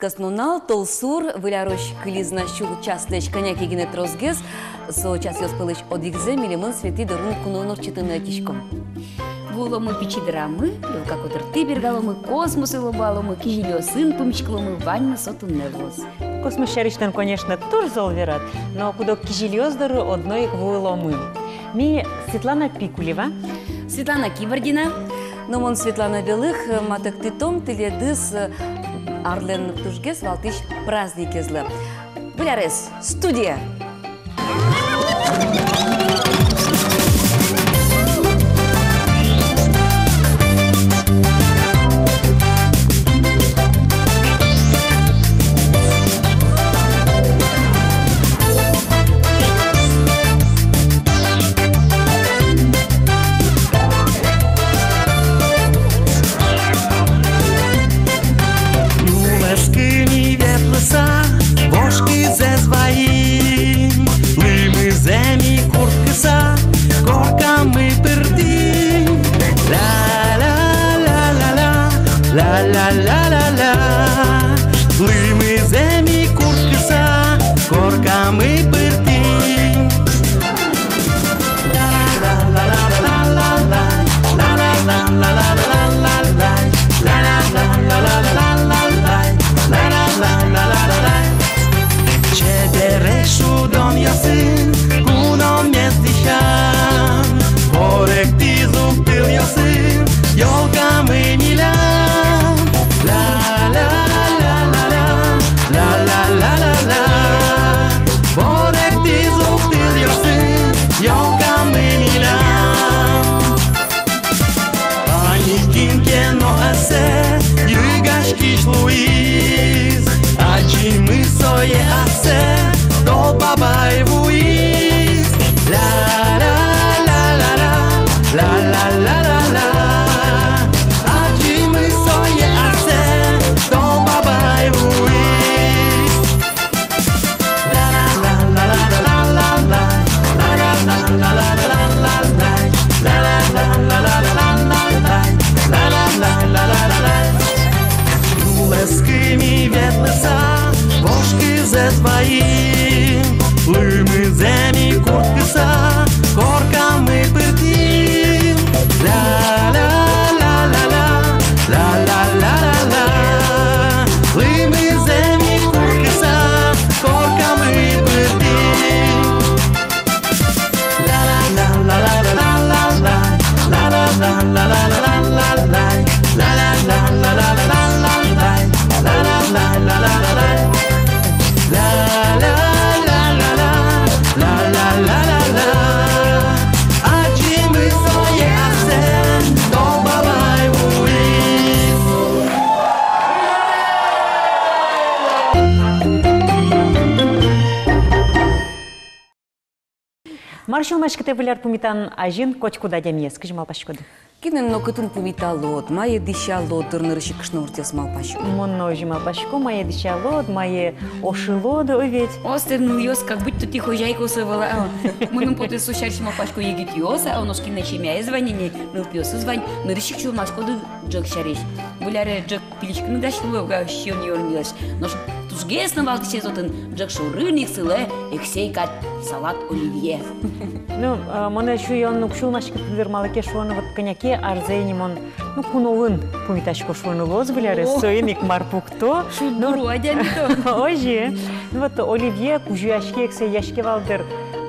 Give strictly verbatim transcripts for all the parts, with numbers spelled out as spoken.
Кӧснунал, толсур, Выль арозь кылиз на сю часлэсь кӧня ке гинэ тросгес, со часъёс пӧлысь одӥгзэ милемын Светӥ дорын куноын ортчытыны ӧтиськом. Вуыломы пичи дырамы, ёлка котыртӥ бергаломы, космосэ лобыаломы, кизилиосын пумиськыломы, ваньмыз со туннэ луоз. Космос сярысь тон, конечно, туж зол верад, но куд-ог кизилиос доры одно ик вуыломы. Ми Светлана Пикулева. Светлана Кибардина. Но мон, Светлана Белых, матэктӥ тон тӥледыз арлэн тужгес валтӥсь праздникезлы. Выль арез, студия! Нюлэскы ми ветлыса, вож кизэс ваим, лымызэ ми курткыса, коркамы пыртӥм. Ля-ля-ля-ля-ля-ля, ля-ля-ля-ля-ля. Лымызэ ми курткыса, коркамы пыртӥм. Чебересь шудонъёсын куномес дӥсям, коректӥз ук тылъёсын ёлкамы милям. Ля-ля-ля-ля-ля, ля-ля-ля-ля-ля. Коректӥз ук тылъёсын ёлкамы милям. Али кин ке но ӧссэ йыгаськись луиз, адӟимы сое ассэ, Тол Бабай вуиз. Ля-ля-ля-ля-ля, ля-ля-ля-ля-ля. Адӟимы сое ассэ, Тол Бабай вуиз. Нюлэскы ми ветлыса, вож кизэс ваим, лымызэ ми курткыса, коркамы пыртӥм. Ля-ля-ля-ля-ля, ля-ля-ля-ля-ля. Лымызэ ми курткыса, коркамы пыртӥм. Адӟимы сое ассэ, Тол Бабай вуиз. Мар сюлмаськытэ Выль ар пумитан азьын котькуд адямиез, кызьы малпаськоды? Кинэн но кытын пумиталод, мае дӥсялод, дыр, нырысь ик кышномуртъёс малпасько. Мон но озьы малпасько, мае дӥсялод, мае ошылод, о ведь. Остэ, нылъёс как будто тӥ хозяйкаос ӧвӧл, а. Мыным потэ, со сярысь малпасько егитъёс, а, нош кинлэн семьяез вань ини, нылпиосыз вань, нырысь ик сюлмаськоды ӝӧк сярысь. Выль аре ӝӧк пилиськыны дась луэ ук, а, сиён-юонъёс. Нош тужгес но валтӥсез отын ӝӧк шорын ик сылэ эксэй кадь салат оливье. Ну, а, монэ сюён уг сюлмаськыты, дыр, малы ке шуоно, вот кӧня ке арзэ ини мон, ну, куноын пумитасько шуыны луоз Выль арез, о, соин ик мар пукто. Шудбур адями-то. Озьы. Ну вот оливье кузёяське, эксэйяське вал, дыр,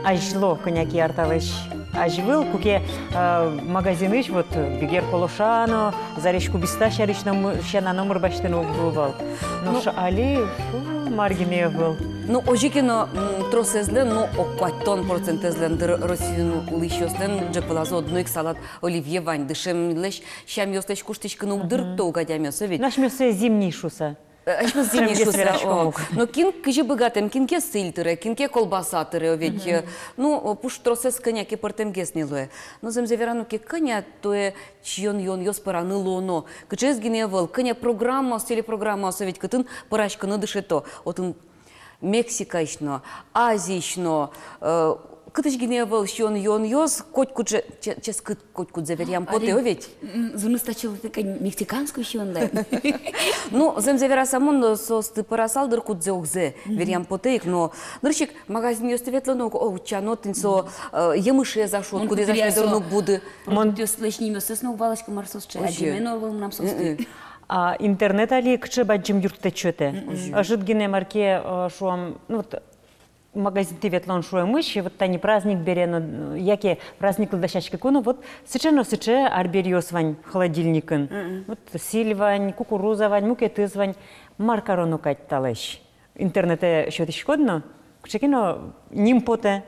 азьло, кӧня ке ар талэсь азьвыл, куке, а, магазинысь вот бигер колоша но, зарезь кубиста сярысь но мы-, сяна номыр басьтыны уг луы вал. Нош али, фу, мар гинэ ӧвӧл. Ну, озьы ке но, м, тросэзлэн, ну, ог куатьтон процентэзлэн, дыр, Россиын улӥсьёслэн ӝӧк вылазы одно ик салат оливье вань. Дышемлэсь сямъёслэсь куштӥськыны уг дырто ук адямиос, о ведь. Нош асьмеос зимний шуса. Э, асьмеос зимний шуса, о. Но кин кызьы быгатэм, кин ке сӥль тыре, кин ке колбаса тыре, о ведь. Мгм. Э, ну, о, пуштросэз кӧня ке пӧртэмгес ни луэ. Но зэмзэ верано ке, кӧня туэ сиён-юонъёс пӧраны луоно. Кыӵеез гинэ ӧвӧл, кӧня программаос, телепрограммаос, о ведь, кытын пӧраськыны дышето. Отын Мексикаысь но, Азиысь но, э, Кытысь гинэ ӧвӧл сиён-юонъёс, котькуд же, че-, ческыт котькудзэ веръям потэ, о ведь? М, зыныз татчы лыктэ кадь мексиканской сиён, да. Ну, зэмзэ вераса, мон соосты пӧрасал, дыр, кудзэ-огзэ веръям потэ ик, но нырысь ик магазинъёсты ветлоно, о, утчано, тӥни со, э, емышез-а шуод, кудӥз-а шуод, дыр, но уг буды. Мон продуктъёслэсь нимъёссэс но уг валаськы, мар соос сыӵе, адӟеме но ӧвӧл мынам соосты. А интернет али кыӵе бадӟым юрттэт сётэ. Ӧжыт гинэ мар ке, э, шуом, ну вот, магазинтӥ ветлон шуэмысь, вот тани праздник бере но, яке праздниклы дасяськыку но, вот сыӵе но сыӵе арбериос вань холодильникын. Вот сӥль вань, кукуруза вань, мукетыз вань. Мар кароно кадь талэсь? Интернетэ сётӥськод но, кыӵе ке но ним потэ.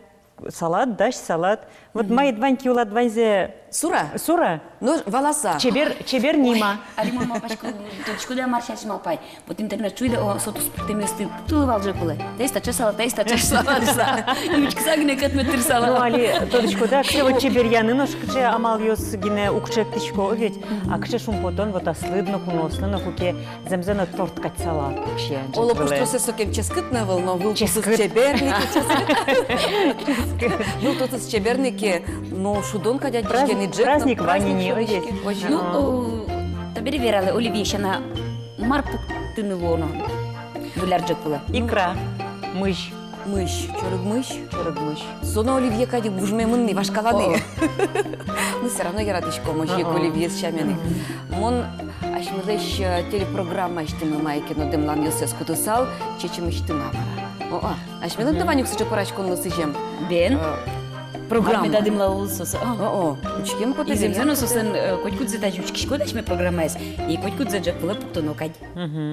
Салат, дась салат. Вот маид вань ке улад, ваньзэ сура? Сура. Но валаса. Чебер, чебер нима. Али мон малпасько, тодӥськод-а, мар сярысь малпай. Вот интернет шуид, о, со туспуктэмъёсты пуктылы вал ӝӧк вылэ. Таиз таӵе салат, таиз таӵе салат шуса. Учкыса гинэ кӧтме тыр салат. Ну, али тодӥськод-а, кыӵе вот чеберъяны нош кыӵе амалъёс гинэ уг чектӥсько ведь. А кыӵе шумпотон вот аслыд но, куноослы но, куке зэмзэ но торт кадь салат пуксе ӝӧк вылэ. Оло пуштросэз сокем ческыт но ӧвӧл, но вылтусыз чебер ни ке, ческыт. Вылтусыз чебер ни ке, но шудон кадь адӟиське ни ӝӧк но, праздник вань ини, праздник, ой, шудӥське. Озьы. Ну, о, табере вералэ, оливье сяна мар пуктыны луоно выль ар ӝӧк вылэ? Икра, мысь. Мысь, чорыг мысь. Чорыг мысь. Со но оливье кадь ик вужмемын ни, вашкала ни. О. Ну, всё равно яратӥськом озьы ик оливье сямен ик. Мон асьмелэсь, э, телепрограммаысьтымы мае ке но дэмланъёссэс кутысал, чечымысьтымы-а, мар-а. О-о. Асьмелэн но вань ук сыӵе пӧраськонлы сӥзем. Бен. Э, программа. Меда дэмлало соос. О-о. Учкеме потэ. И зэмзэ но соослэн, э, котькудзэ, тазьы учкиськод асьме программаез, и котькудзэ ӝӧк вылэ пуктоно кадь.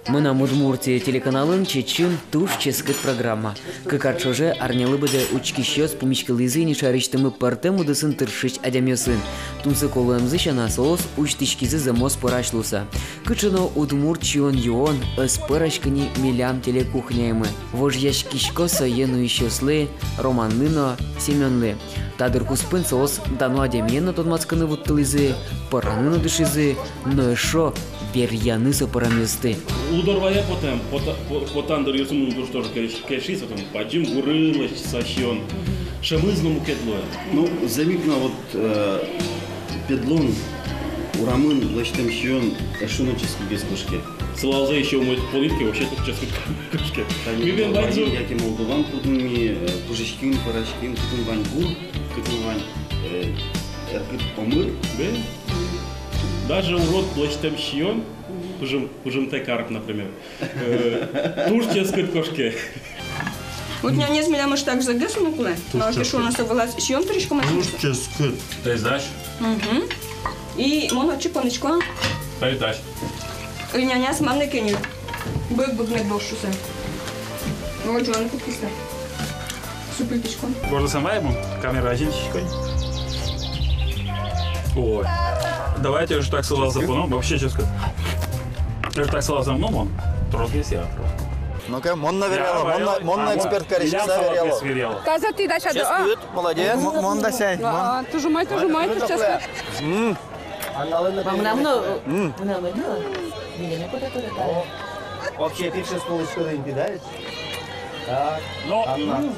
Мынам Удмуртие телеканалын «Чечым» туж ческыт программа. Кык ар ӵоже арнялы быдэ учкисьёс пумиськылӥзы ини шаерысьтымы пӧртэм удысын тыршись адямиосын. Тунсыко луэмзы сяна, соос усьтӥськизы зэмос пӧрась луыса. Кыӵе но удмурт сиён-юон ӧз пӧраськы ни милям телекухняямы. Вожъяськисько сое нуисьёслы, Романлы но Семёнлы. Та дыр куспын соос дано адямиен но тодматскыны вуттылӥзы, пӧраны но дышизы, но эшшо веръяны со пӧрамъёсты. Лудорвае потэм, пота-, по-, потан дыръёсмы туж тоже кельш-, кельшиз, вот он, бадӟым гурын лэсьтыса сиён. Шӧмыз но мукет луэ. Ну, зэм ик но, вот, э, Педлон урамын лэсьтэм сиён эшшо но ческытгес кошке. Сылалзэ ещё умой понӥд ке, вообще туж ческыт кошке. Тани Украин яке Молдован пудын ми, э, пыжиським, пӧраським, кытын вань гур, кытын вань, э, эркыт омыр. Бен. Даже урод лэсьтэм сиён, пыжым, пыжымтэ карп, например, э, туж ческыт кошке. Вот нянез милям ӧжытак зӧкгес уно кулэ. Туж ческыт. Нош ке шуоно, со вылаз сиён тырыськом. Туж ческыт. Таиз дась. Мгм. И мон отчы понӥсько. Таиз дась. И няняз маннэ кеню. Бык-бык мед луоз шуса. Ой, ӝуаны кутскиз та. Супыльтӥсько. Гордо самай мон камера азинтӥсько. Ой. Давайте ӧжытак сылалзэ поном. Вообще ческыт. Ӧжытак сылалзэ поном мон. Тросгес я, трос. Ну-ка, мон но веръяло, мон но, мон но эксперт кариськыса веръяло. Таза тӥ дасяды, а? Ческыт, молодец. М-, мон дасяй, мон. А, туж умой, туж умой, туж ческыт. М. Мынам но, мынам но. Вообще, пикшес полочка да инты, да? Так, ну, Анна.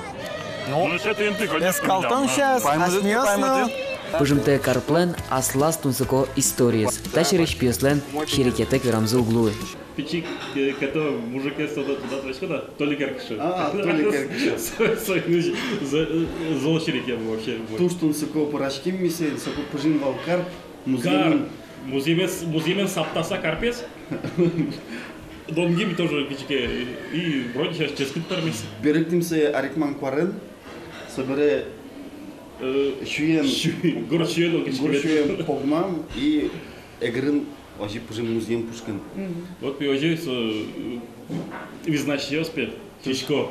Ну, ну, с этой инты, конечно, эскалтон да. Сейчас, паймыт, асьмеос но. Паймыт. Пыжымтэ карплэн аслаз тунсыко историез. Та сярысь пиослэн серекъятэк верамзы уг луы. Пичи, э, кето мужикез тодо, тодо, тодо, тодо, Толик Эркышев. А, Толик Эркышев. Со, со, ну, зо-, зол серекъя вообще. Туж тунсыко пӧраським ми соин, соку пыжим вал карп. Музъемен. Карп. Музъемен, музъемен саптаса карпез. Донгим тоже кичике, и вроде сейчас ческыт пӧрмиз. Берыктӥм сое арекман куарен, собере, э, сюен, сю-, гур сюен, гур сюен погмам и эгырын озьы пыжим музъем пушкын. Мгм. Вот пе озьы со, э, визнасьёс пе, сисько.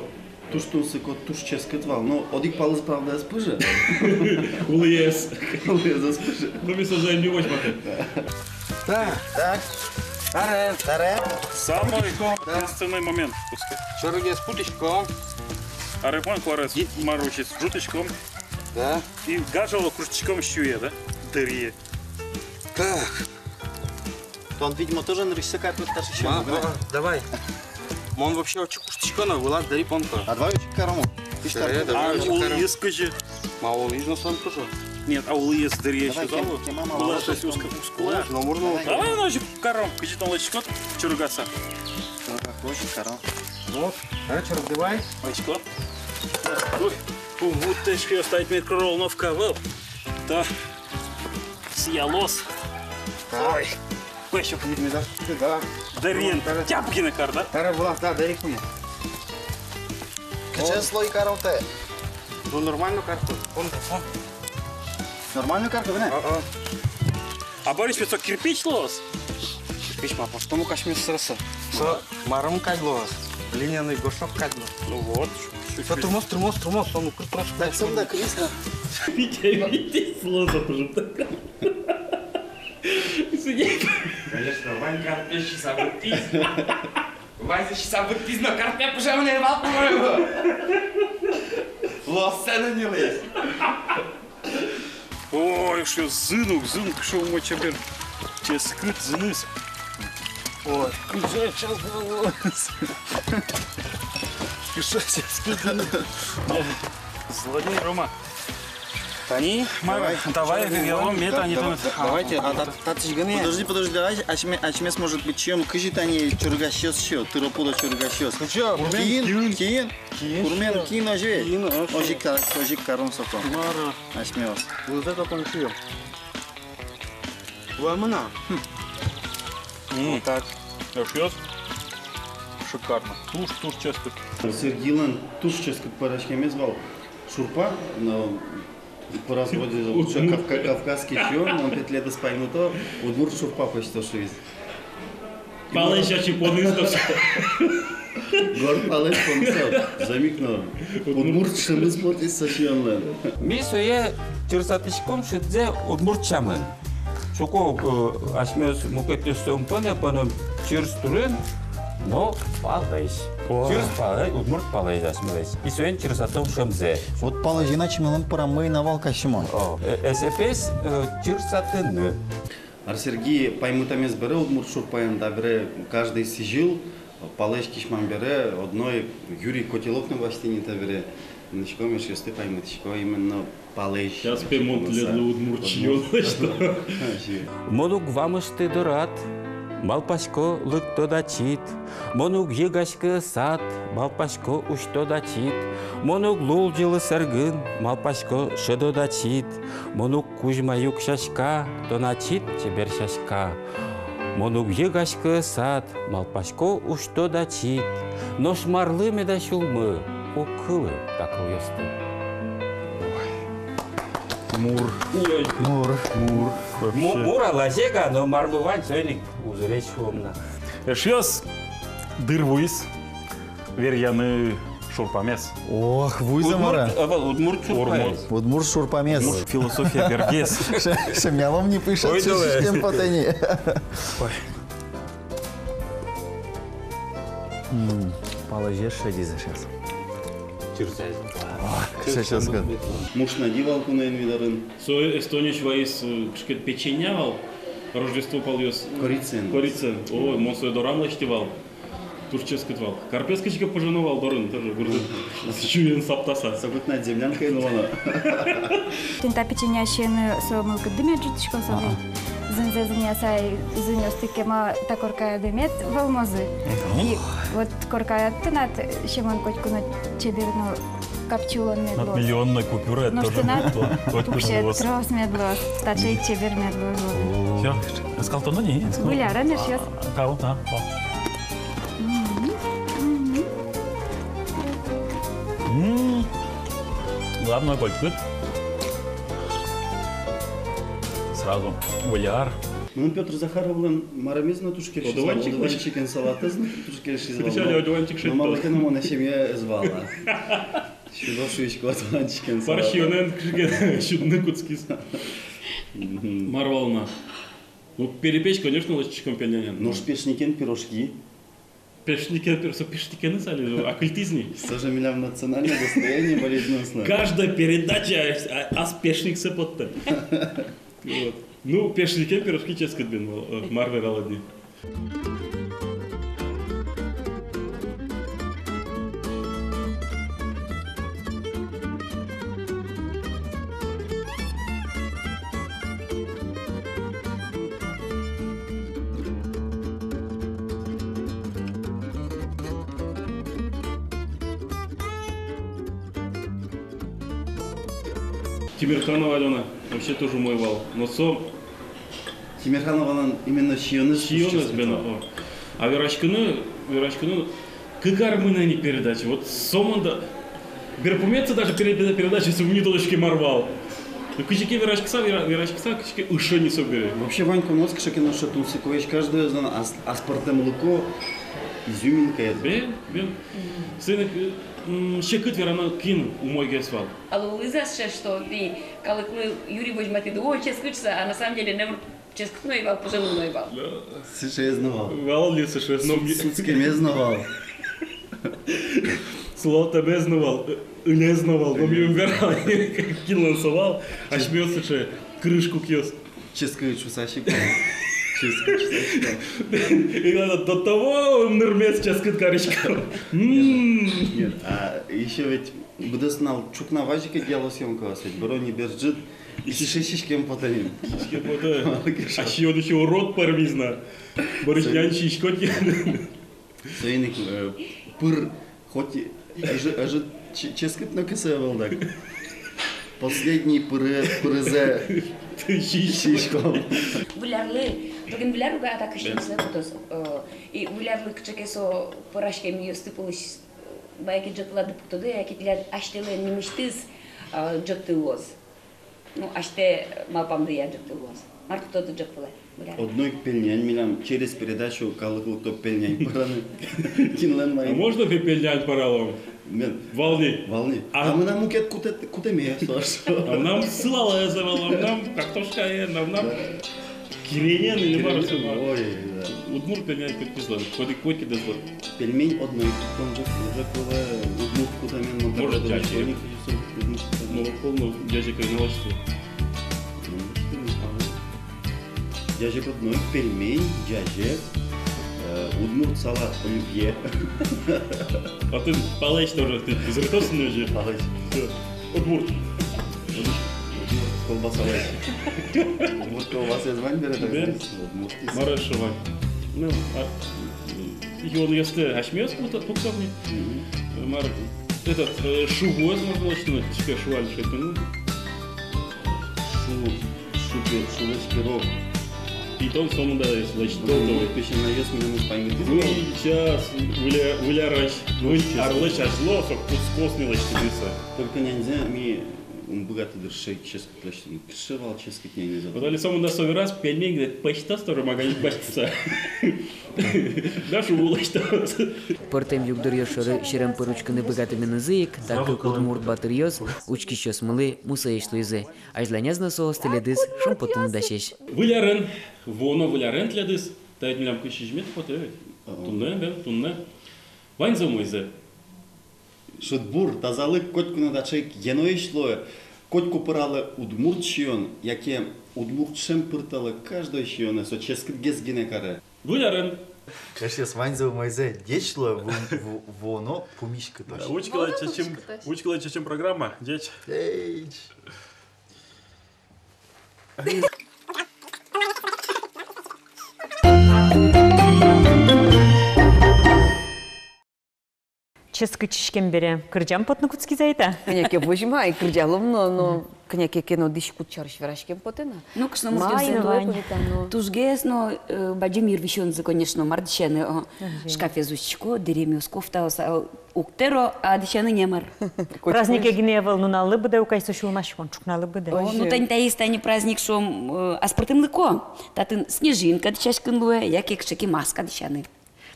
Туж тунсыко, туж ческыт вал. Но одӥг палыз, правда, ӧз пыжы. Улӥез. Улӥез ӧз пыжы. Ну, ми созэ эмъюмозь матэ. Так. Так. Таре. Таре. Самый, да, ответственный момент пускай. Чорыгез кутӥськом. Арекман куарез, и, и мар усиз, ӝутӥськом. Да. И гажало куштӥськом сюе, да? Дыръе. Так. Тон, видимо, тоже нырысьсэ капелька таӵе. Ма, ма, давай. Мон вообще отчы куштӥсько но, вылаз дыръя понӥсько. А давай отчы каром. Э, давай. А улӥез кызьы? Ма, улӥез но сам тоже. Нет, а улӥез дыръя ещё залы. Давай, кем-, кема мало. Улӥез узко, узко. Можно, можно. Давай, ну, ещё каром, кызьы тон лэсьтӥськод чорыгаса. Ага, очень каром. Вот, короче, раздевай. Лэсьтӥсько. Ой, у, вот ты ещё стоит микроволновка, вал. Да. Сиялоз. Так. Ой. Ой, ещё. Меда. Да. Дыръя. Тяп гинэ кар, да? Тара была, да, дыръя куне. Кыӵе слой карод тае? Ну, нормально карод. Он, он. Нормально карод, да? А, а. А Борис, со кирпич луоз? Кирпич ма, потому что асьмеос сразу. Со марым кадь луоз. Глиняный горшок кадь луоз. Ну вот. Со трос, трос, трос, он укыр трос. Так, сам да, Крис, да. Витя, Витя, слон затужим так. Конечно, Ванька печи событись. Ванька печи событись, но карпе пыжа мынэ вал, по-моему. Луоз сцена не лез. Ой, что зын ук, зын ук, что умой чебер. Ческыт зыныз. Ой, кызьы ческыт зыныз. Что ческыт зыныз. Злодей, Рома. Тани, давай, давай, давай, веръялом, мед тани, давай, тани. Давайте, а, та-, татысь гинэ. Подожди, подожди, давай, асьме-, асьмеос, может быть, сиём, кызьы тани чорыгасьёс сиё, тыро-пыро чорыгасьёс. Кызьы? Курмен, кин, кин. Кин. Курмен, кин, озьы ведь? Кин, озьы. Озьы ик та-, озьы ик каром соку. Мар-а. Асьмеос. Вот это кончил. Вамына. Хм. М. Вот так. Эшъёс. Шикарно. Туж, туж ческыт. Сергейлэн туж ческыт пӧраськемез вал шурпа, но по разводе лучше кавка-, кавказский сиён, но петледыз паймыто, удмурт шурпа пӧзьто шуиз. Палэзь ачим понӥз но. Горд палэзь понӥз но. Зэмзэ ик но. Удмурт шӧмыз потӥз со сиёнлэн. Ми сое чырсатӥськом шыдзэ удмурт сямын. Соку, э, асьмеос мукетъёссэ ум поно, поном чырс турын, но палэзь. О. Чырс палэзь, удмурт палэзь асьмелэсь. И соин чырсатом шӧмзэ. Вот палэзьын ачимылэн пыраммы ӧй на вал, Касимон. О, э, эсэпез, э, чырсатыны. Ар-Серги паймытэмез бере, удмурт шурпаен, табере каждый сӥзьыл палэзь кисьмам бере одно ик юри котелок но басьтӥ ни табере. Мынӥськом, эшъёсты паймытӥсько, именно палэзь. Сейчас пе мон тӥледлы удмурт сиён лэсьто. Мон уг вамышты дорад, малпасько, лыктод ачид. Мон уг йыгаськы ӧсад, малпасько, усьтод ачид. Мон уг лулӟылы сэргын, малпасько, шӧдод ачид. Мон уг кузьма юг сяська, тон ачид чебер сяська. Мон уг йыгаськы ӧсад, малпасько, усьтод ачид. Нош марлы меда сюлмы, уг кылы та кылъёсты. Ой. Мур. Ой. Мур. Мур. Му-, вообще. Мур-а, лазег-а, но мар луэ вань, соин ик узыресь шуом на. Эшъёс, дыр вуиз веръяны шурпамес. Ох, вуиз-а, мар-а? Удмурт, э, удмурт шурпамес. Удмурт шурпамес. Удмурт философия бергес. Ше-, шемъялом ни, пыӵа. Ой, давай. Сиськем потэ ни. Ой. М, палэзез шедиз сейчас. Чырсаез. О, сейчас, сейчас. Мушнади вал куноен ми дорын. Со Эстониысь ваиз, э, кыӵе ке печенья вал. Рождество палъёс. Корицаен. Корицаен. О, мон сое дорам лэсьтӥ вал. Туж ческыт вал. Карпез кызьы ке пыжоно вал дорын, тоже гуртын. Сюен саптаса. Сокытнад землянкаен улоно. Тӥни та печенья сиён со мылкыдды мед ӝутӥськоз. Ага. Зынзэ зынъяса, зынъёсты кема та коркаяды мед вӧлмозы. Мгм. И вот коркаяд тынад, Семён, котьку но чебер но капчи улон мед луоз. Миллионной купюра. Нош тоже тынад вот, вот пуксёд, трос мед луоз. Таӵе ик чебер мед луоз. О. Всё, скалтоно ни? Выль арын, эшъёс. Тау, та, о. Мгм. Мгм. М. Главное, котькуд. Сразу выль ар. Мыным Пётр Захаровлэн марымез но туж кельшиз вал. Одуванчик. Одуванчикен салатэз но туж кельшиз вал. Сначала одуванчик шедьтоз. Но малы ке но монэ семья ӧз вала. Сюдо шуисько одуванчикен салат. Парсионэн кыӵе ке сюдыны кутскиз. Мгм. Мар вал на. Ну, перепеч, конечно, лэсьтӥськом пельнянен. Нош пешникен пирожки. Пешникен пир-, со пешникеныз али, ну, акыльтӥз ни. Со же милям национальное достояние, болезненно. Каждая передача, а, ас пешниксэ поттэ. Вот. Ну, пешникен пирожки ческыт бен вал, э, мар вералод ни. Тимерханова Алёна вообще тоже умой вал. Но со Тимерханованың именно сиёнэз. Сиёнэз, бен, о. А вераськыны, вераськыны, кык ар мынэ ни передача. Вот сомында берпуметӥзэ даже пере-, передачаез ум ни тодӥське мар вал. Ну, кызьы ке вераськыса, вера-, вераськыса, кызьы ке ышо ни собере. Вообще вань куноос кыӵе ке но сыӵе тунсыко, ведь каждоезлэн ас-, аспӧртэмлыко, изюминкаез. Бен, бен. Соин ик, м, секыт вераны, кин умойгес вал. А луиз-а сыӵе, что тӥ калыклы юри возьматӥды, ой, ческыт шуса, а на самом деле номыр ческыт но ӧй вал, пыжем но ӧй вал? Сыӵеез но вал. Вал ли сыӵеез но? Сут-, сутскемез но вал. Сылалтэмез но вал, ы-, ылез но вал, но ми ум вера, кинлэн со вал, асьмеос сыӵе кырыж кукъёс. Ческыт шуса ик вал. Ческыт шуса ик вал. И надо до того нырмес ческыт кариськом. М. Нет, а ещё ведь быдэс нунал ӵукна вазь ик ӧдъяло съёмкаос, ведь быро ни, берӟыт, и сыӵе сиськем потэ ни. Сиськем потэ. Малы ке шуо. А сиён ещё урод пӧрмиз на. Борисъян сиськод ке. Соин ик, э, пыр хоть и ӧжы-, ӧжыт че-, ческыт но кесэ ӧвӧл, дак последний пыры-, пырызэ сиськом. Выль арлы, татын Выль ар уг-а, а так ещё не знаю, кутоз. Э, и Выль арлы кыӵе ке со пӧраськемъёсты пӧлысь, э, мае ке ӝӧк вылады пуктоды, яке тӥляд асьтэлэн нимысьтыз, э, ӝӧктэ луоз. Ну, асьтэ малпамдыя ӝӧктэ луоз. Мар кутоды ӝӧк вылэ, Выль ар? Одно ик пельнянь милям, через передачу калык лыкто пельнянь пӧраны. Кинлэн вань. А можно пе-, пельнянь пӧралом? Мен. Вал ни. Вал ни. А, а мынам мукет кутэ-, кутэме со. А мынам сылалэз ӧвӧл, а мынам картошкаен, а мынам киренен или мар со. Киренен. Ой, да. Удмурт пельнянь пе-, пельнянь пӧралом. Коть, коть кидеслы. Пельмень одно ик кутон ӝӧк, ӝӧк вылэ, удмурт кутамен, может, ӟазе. Удмурт кутамен. Молоко но ӟазе кӧня лэсьто. Ӟазе кутон ик пельмень, ӟазе, э, удмурт салат, оливье. А тӥ палэсь тоже, тӥ зыркосын но ӟазе. Палэсь. Всё. Удмурт. Удмурт колбаса лэсь. Удмурт колбасаез вань бере, да? Да. Удмурт. Мар эшшо вань? Ну, а, юонъёсты асьмеос пукто-, пуктом ни. Мгм. Мар, этот, э, шугуэз можно лэсьтыны, кыӵе ке шуан шепын. Шу, шу пе-, шулэсь пирог. И тон сомында лэсьтод. Ну, песянайёс милемыз паймытӥзы. Ну, сейчас, Выль-, Выль арысь, Выль арлэсь азьло, со кутскоз ни лэсьтыны со. Только няньзэ ми ум быгаты дыр сыӵе ческыт лэсьтыны. Кыӵе вал ческыт няньзэ. Вот али сомында со вераз, пельмень гинэ пӧзьтоз, тоже магазин басьтыса. Да, шугу лэсьтоз. Пӧртэм югдуръёс шоры серем пыр учкыны быгатыменызы ик, та кык удмурт батыръёс учкисьёсмылы мусоесь луизы. Азьланяз но соос тӥледыз шумпотыны дасесь. Выль арен, вуоно Выль арен тӥледыз, та ведь милям кызь сизьыметӥ потэ ведь. Ага. Туннэ, бен, туннэ. Ваньзэ умойзэ. Шудбур, тазалык, котьку но таӵе ик йӧноесь луэ, котьку пыралэ удмурт сиён, яке удмурт сям пырталэ каждой сиёнэ, со ческытгес гинэ каре. Выль арен. Эшъёс, ваньзэ умойзэ, ӟеч луэ, ву-, ву-, вуоно пумиськытозь. Да, учкылэ чечым, учкылэ чечым программа, ӟеч. Ӟеч. Ческыт сиськем бере кырӟам потыны кутскиз ай та. Кӧня ке возьма ай, кырӟалом но, но кӧня ке ке но дӥськут сярысь вераськем потэ на. Ну, кышномуртъёс зын туэ вань. Тужгес но, э, бадӟым йырвисёнзы, конечно, мар дӥсяны, о, шкафез усьтӥсько, дэремъёс, кофтаос, а, уг тэро, а дӥсяны немар. Празднике гинэ ӧвӧл, нуналлы быдэ ук ай со сюлмаськон, ӵукналы быдэ. О, ну, тани таиз тани праздник, шуом, э, аспӧртэмлыко. Татын снежинка дӥсяськыны луэ, яке кыӵе ке маска дӥсяны.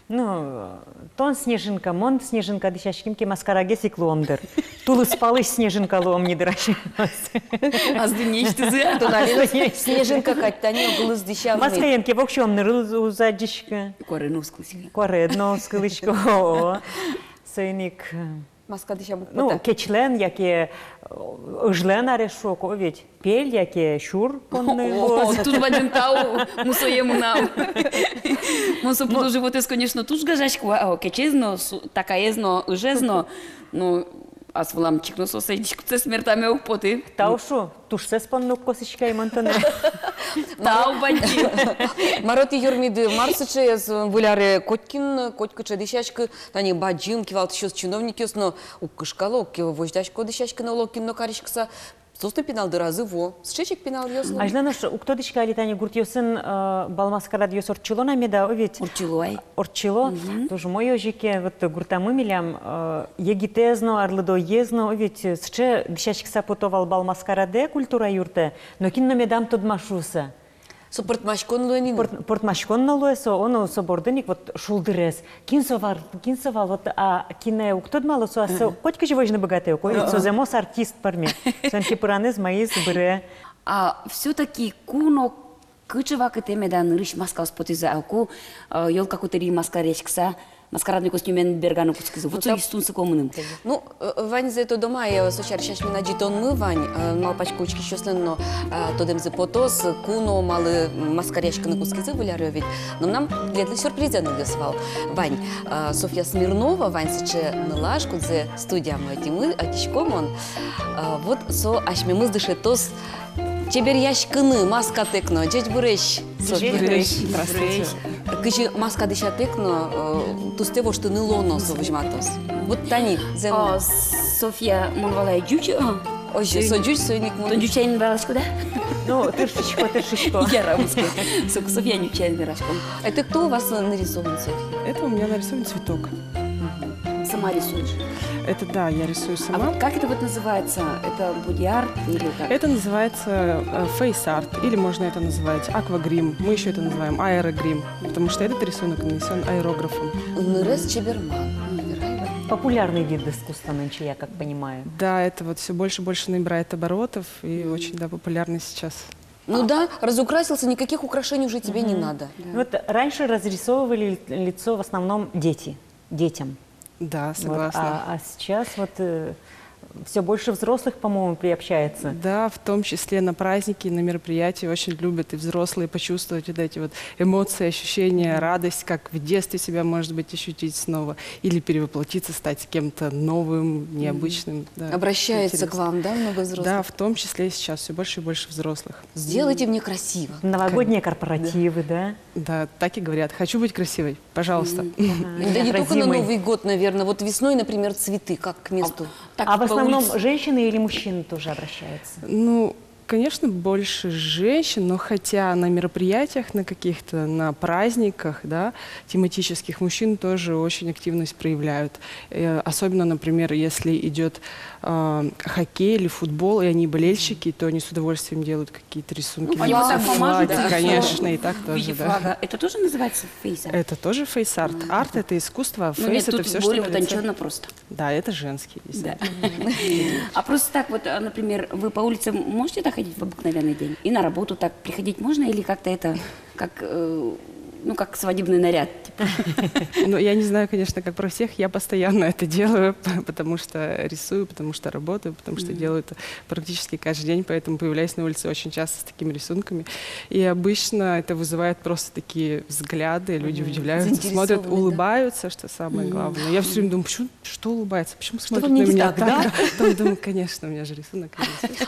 Ну, тон снежинка, мон снежинка дӥсяським ке, маскарагес ик луом дыр. Тулыс палысь снежинка луом ни дыр асьмеос. Ас дуннеысьтызы, а тон али но снежинка кадь, тани огылыз дӥсям ни. Маскаен ке воксё омыр уз-, уз адӟиськы. Куаре но уз кылӥськы. Куаре но уз кылӥськы, о. Соин ик, э, маска дӥсям уг поты. Ну, кечлэн яке, э, ыжлэн, арес шуо ко ведь. Пель яке сюр понны луоз. О, туж бадӟым тау мусое мынам. Мон со пудо-животэз, конечно, туж гажасько, а, о, кечез но, су-, такаез но, ыжез но. Ну, ас вылам чик но соослэсь дӥськутсэс мертаме уг поты. Тау шу, тушсэс понны уг косӥськы ай мон тонэ. Тау, бадӟым. Мар-о тӥ юрмиды, мар сыӵеез Выль аре? Котькин котькыӵе дӥсяське, тани бадӟым кивалтӥсьёс, чиновникъёс но уг кышкало, уг ке возьдасько дӥсяськыны, олокин но кариськыса. Соос но пинал дыразы вуо. Сыӵе ик пиналъёс но. Азьланош уг тодӥськы али, тани гуртъёсын, э, бал-маскарадъёс ортчыло на меда, о ведь? Ортчыло ай. Ортчыло. Мгм. Туж умой озьы ке, вот гуртамы милям, э, егитэз но, арлыдоез но, о ведь, э, сыӵе дӥсяськыса пото вал бал-маскарадэ, культура юртэ, но кин но медам тодма шуыса. Со пӧртмаськон луэ ни. Пӧрт-, пӧртмаськон но луэ со, о, но со бордын ик вот шулдырез. Кин со вал, кин со вал, вот, а кинэ уг тодмало, со, а со котькызьы возьыны быгатэ ук, о ведь, со зэмос артист пӧрме. Солэн кепыранэз маиз быре. А всё-таки ку но кыӵе вакытэ меда нырысь маскаос потӥзы, а ку, э, ёлка котыри маскаръяськыса, маскарадной костюмен берганы кутскизы. Вот со тунсыко мыным. Ну, э, ваньзэ тодомы ай, э, со сярысь асьмелэн адӟытонмы вань, э, малпасько, учкисьёслэн но, э, тодэмзы потоз, ку но малы маскаръяськыны кутскизы, выль аръё ведь. Но мынам тӥледлы сюрпризэ нылъёс вал. Вань, э, Софья Смирнова, вань сыӵе нылаш, кудзэ студиямы ӧтимы, ӧтисько мон. Э, вот со асьмемыз дышетоз чеберъяськыны маскатэк но. Ӟечбуресь, Софья. Ӟечбуресь. Здравствуйте. Кызьы маска дӥсятэк но, э, тустэ воштыны луоно, со возьматоз. Вот тани, зэм. А, Софья, мон валай, ӟуч, а? Озьы, со ӟуч, соин ик мон. Тон ӟучаен валаськод-а? Ну, тыршисько, тыршисько. Яра, муско. Со-, Софья ӟучаен вераськом. Это кто у вас нарисован, Софья? Это у меня нарисован цветок. Сама рисуешь? Это да, я рисую сама. А вот как это вот называется? Это боди-арт или как? Это называется, э, фейс-арт, или можно это называть аквагрим. Мы ещё это называем аэрогрим, потому что этот рисунок нанесён аэрографом. Нырез чеберман. Популярный вид искусства нынче, я как понимаю. Да, это вот всё больше и больше набирает оборотов и очень, да, популярный сейчас. Ну да, разукрасился, никаких украшений уже тебе не надо. Да. Вот раньше разрисовывали лицо в основном дети, детям. Да, вот, согласна. А, а сейчас вот, э, всё больше взрослых, по-моему, приобщается. Да, в том числе на праздники, на мероприятия очень любят и взрослые почувствовать вот эти вот эмоции, ощущения, радость, как в детстве себя, может быть, ощутить снова, или перевоплотиться, стать кем-то новым, необычным. Да, обращается к вам, да, много взрослых? Да, в том числе и сейчас всё больше и больше взрослых. Сделайте мне красиво. Новогодние корпоративы, да? Да, так и говорят: «Хочу быть красивой, пожалуйста». Мгм. Ага, да не только на Новый год, наверное. Вот весной, например, цветы как к месту. А в основном женщины или мужчины тоже обращаются? Ну, конечно, больше женщин, но хотя на мероприятиях, на каких-то, на праздниках, да, тематических, мужчины тоже очень активность проявляют. Э, особенно, например, если идёт, а, хоккей или футбол, и они болельщики, то они с удовольствием делают какие-то рисунки. Ну, они вот так помашут, да, конечно, и так тоже, да. В виде флага. Это тоже называется фейс-арт? Это тоже фейс-арт. Арт — это искусство, а фейс — это всё, что на лице. Ну, нет, тут более утончённо просто. Да, это женский дизайн. Да. А просто так вот, а, например, вы по улице можете так ходить в обыкновенный день? И на работу так приходить можно, или как-то это как, э, ну, как свадебный наряд, типа? Ну, я не знаю, конечно, как про всех. Я постоянно это делаю, п-, потому что рисую, потому что работаю, потому что делаю это практически каждый день, поэтому появляюсь на улице очень часто с такими рисунками. И обычно это вызывает просто такие взгляды, люди удивляются, смотрят, заинтересованные, да, улыбаются, что самое главное. Я всё время думаю: «Почему, что улыбается? Почему смотрит на меня так?» Да? Потом думаю: «Конечно, у меня же рисунок».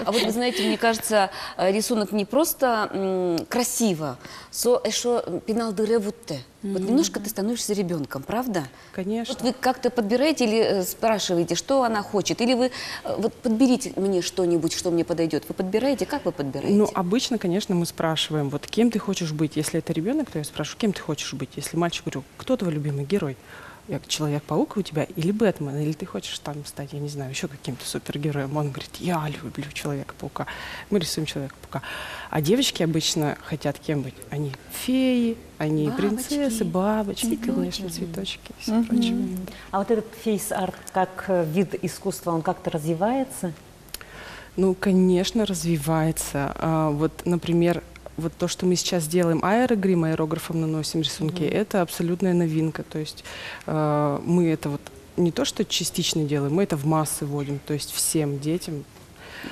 А вот вы знаете, мне кажется, э, рисунок не просто, м, красиво, со эшшо, м, пинал дыре вуттэ. Вот немножко ты становишься ребёнком, правда? Конечно. Вот вы как-то подбираете или, э, спрашиваете, что она хочет? Или вы, э, вот: «Подберите мне что-нибудь, что мне подойдёт»? Вы подбираете? Как вы подбираете? Ну, обычно, конечно, мы спрашиваем, вот: «Кем ты хочешь быть?» Если это ребёнок, то я спрашиваю: «Кем ты хочешь быть?» Если мальчик, говорю: «Кто твой любимый герой?» Я говорю: «Человек-паук у тебя или Бэтмен, или ты хочешь там стать, я не знаю, ещё каким-то супергероем?» Он говорит: «Я люблю Человека-паука». Мы рисуем Человека-паука. А девочки обычно хотят кем быть? Они феи, они принцессы, бабочки, конечно, цветочки и всё прочее. А вот этот фейс-арт как, э, вид искусства, он как-то развивается? Ну, конечно, развивается. А, вот, например, вот то, что мы сейчас делаем, аэрогрим, аэрографом наносим рисунки, это абсолютная новинка. То есть, а, мы это вот не то что частично делаем, мы это в массы вводим, то есть всем детям.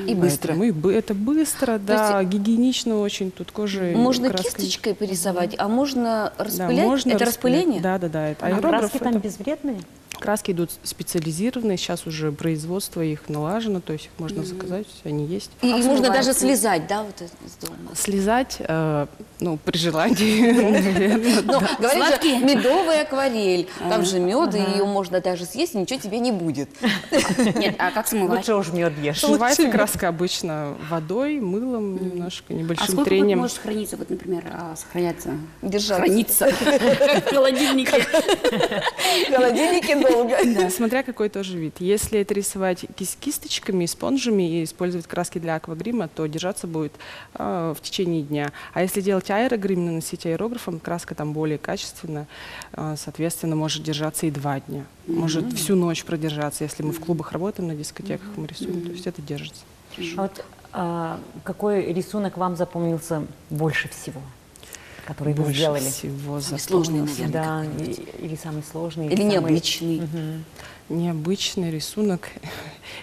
И быстро. Поэтому и бы-, это быстро, да, гигиенично очень, тут кожа и краска. Можно кисточкой порисовать, а можно распылять? Да, можно распылять. Это распыление? Да, да, да, это аэрограф. А краски там безвредные? Краски идут специализированные, сейчас уже производство их налажено, то есть их можно заказать, они есть. И их можно даже слезать, да, вот из дома? Слезать, э, ну, при желании, наверное, да. Говорят же, медовая акварель, там же мед, и ее можно даже съесть, ничего тебе не будет. Нет, а как смывать? Лучше уж мед ешь. Смывается краска обычно водой, мылом немножко, небольшим трением. А сколько вот может храниться, вот, например, а, сохраняться? Держаться. Хранится. Как в холодильнике. В холодильнике долго. Да, смотря какой тоже вид. Если это рисовать кис-, кисточками, спонжами и использовать краски для аквагрима, то держаться будет, а, в течение дня. А если делать аэрогрим, наносить аэрографом, краска там более качественная, а, соответственно, может держаться и два дня. Может всю ночь продержаться, если мы в клубах работаем, на дискотеках мы рисуем, то есть это держится. А вот, а, какой рисунок вам запомнился больше всего, который вы сделали? Больше всего запомнился. Самый сложный, наверное, какой-нибудь. Да, и, или самый сложный, или самый необычный. Мгм. Необычный рисунок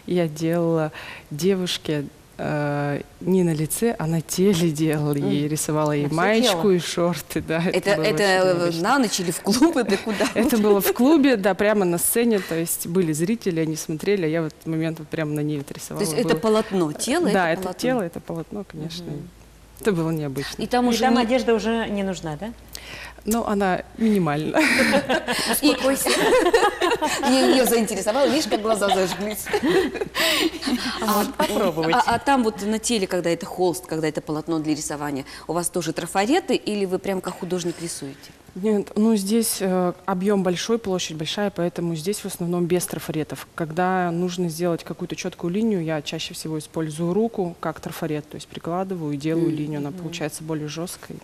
я делала девушке, э, не на лице, а на теле делала. Ей рисовала и маечку, и шорты, да. Это, это на ночь или в клуб, это куда? Это было в клубе, да, прямо на сцене, то есть были зрители, они смотрели, а я в этот момент вот прямо на ней вот рисовала. То есть это полотно, тело? Да, это тело, это полотно, конечно. Это было необычно. И там уже одежда уже не нужна, да? Ну, она минимальна. Успокойся. Её заинтересовал, видишь, как глаза зажглись. А, попробовать. А, а там вот на теле, когда это холст, когда это полотно для рисования, у вас тоже трафареты или вы прям как художник рисуете? Нет, ну здесь, э, объём большой, площадь большая, поэтому здесь в основном без трафаретов. Когда нужно сделать какую-то чёткую линию, я чаще всего использую руку как трафарет, то есть прикладываю и делаю линию, она получается более жёсткой.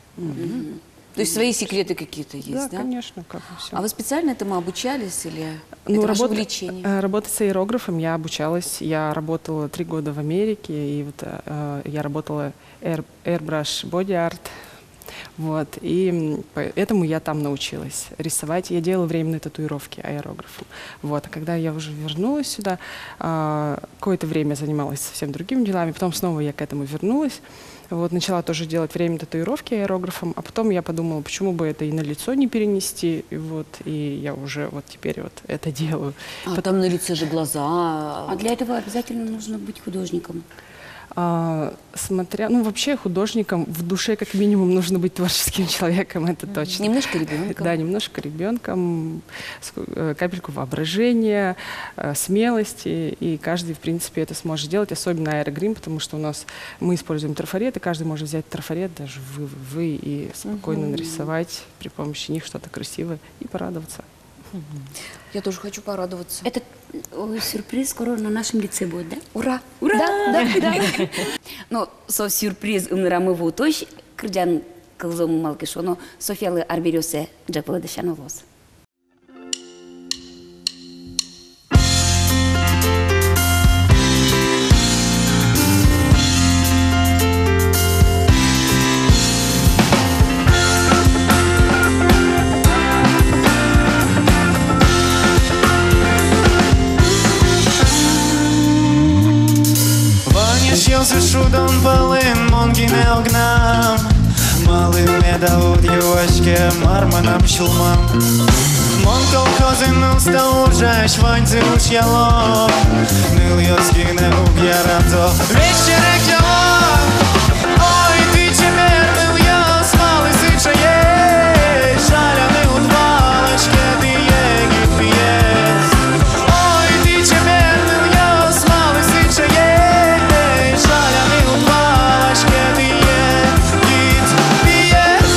То есть свои секреты какие-то есть, да? Да, конечно, как и всё. А вы специально этому обучались или это ваше увлечение? Ну, работ-, э, работать с аэрографом я обучалась. Я работала три года в Америке, и вот, э, я работала air-, airbrush body art. Вот, и, м, поэтому я там научилась рисовать. Я делала временные татуировки аэрографом. Вот, а когда я уже вернулась сюда, а, какое-то время занималась совсем другими делами, потом снова я к этому вернулась. Вот, начала тоже делать временные татуировки аэрографом, а потом я подумала, почему бы это и на лицо не перенести, и вот, и я уже вот теперь вот это делаю. А там на лице же глаза. А для этого обязательно нужно быть художником? А, смотря, ну, вообще художником в душе как минимум нужно быть творческим человеком, это точно. Немножко ребёнком. Да, немножко ребёнком, ск-, э, капельку воображения, э, смелости, и каждый, в принципе, это сможет делать, особенно аэрогрим, потому что у нас мы используем трафареты, каждый может взять трафарет, даже вы, вы, вы, и спокойно нарисовать при помощи них что-то красивое и порадоваться. Я тоже хочу порадоваться. Этот, ой, сюрприз скоро на нашем лице будет, да? Ура! Ура! Да, да, да. Но со сюрприз ымнырамы вуытозь кырӟан кылзомы, малы ке шуоно, Софьялы арбериоссэ ӝӧк вылэ дасяно луоз. Вань эшъёсы шудон пӧлын, мон гинэ огнам. Малы меда уд юаське, мар мынам сюлмам? Мон колхозын уста ужась, ваньзэ ушъяло. Нылъёс гинэ уг ярато, весь черекъяло. Ой, тӥ, чебер нылъёс, малы сыӵеесь? Жаляны уд валаське тӥ егит пиез. Ой, тӥ, чебер нылъёс, малы сыӵеесь? Жаляны уд валаське тӥ егит пиез.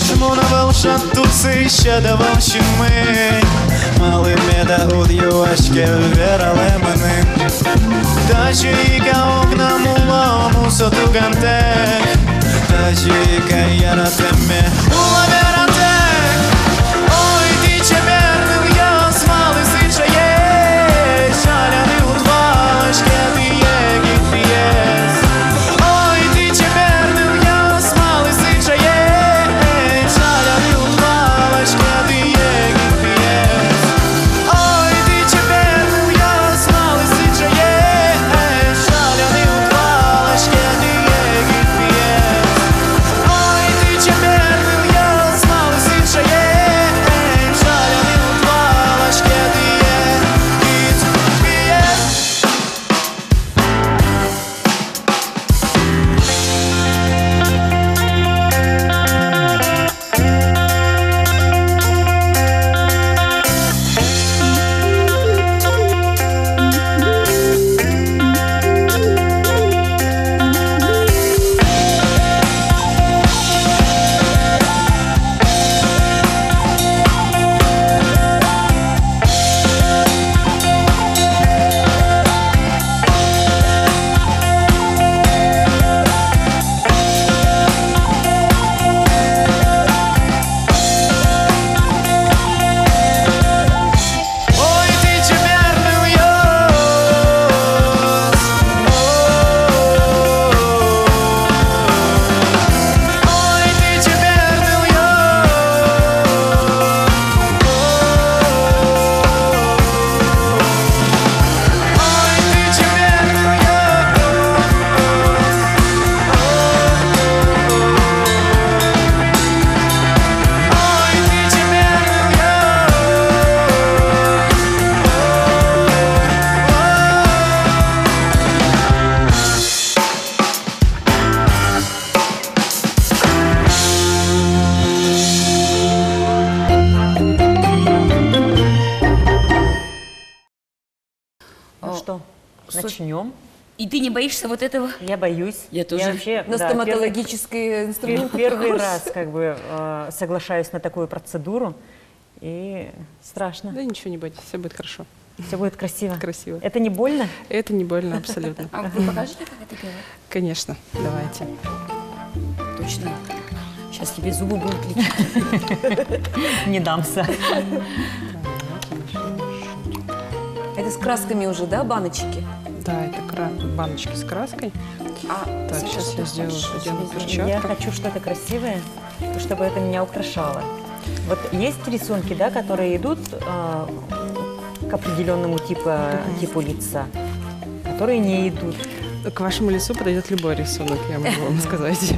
Шмон ӧвӧл шат тусысь, сьӧд ӧвӧл синмынь. Малы меда уд юаське, вералэ мыным. Тазьы ик-а огнам уло мусо тугантэк? Тазьы ик-а яратэме уло вератэк? Ой, тӥ, чебер нылъёс, малы сыӵеесь? Жаляны уд валаське тӥ егит пиез. Ой, тӥ, чебер нылъёс, малы сыӵеесь? Жаляны уд валаське тӥ егит пиез. Ой, тӥ, чебер нылъёс, малы сыӵеесь? Жаляны уд валаське тӥ егит Начнём. И ты не боишься вот этого? Я боюсь. Я тоже. Я вообще, на, да, стоматологический инструмент. Первый, пер-, первый раз как бы, э, соглашаюсь на такую процедуру. И страшно. Да ничего не бойтесь, всё будет хорошо. Всё будет красиво. Красиво. Это не больно? Это не больно абсолютно. А вы покажете, как это делать? Конечно, давайте. Точно. Сейчас тебе зубы будут лечить. Не дамся. Это с красками уже, да, баночки? Да, это кра-, баночки с краской. А так, сейчас я сделаю, одену перчатку. Я хочу что-то красивое, чтобы это меня украшало. Вот есть рисунки, да, которые идут, а, к определённому типа, типу лица, которые не идут. К вашему лицу подойдёт любой рисунок, я могу вам сказать.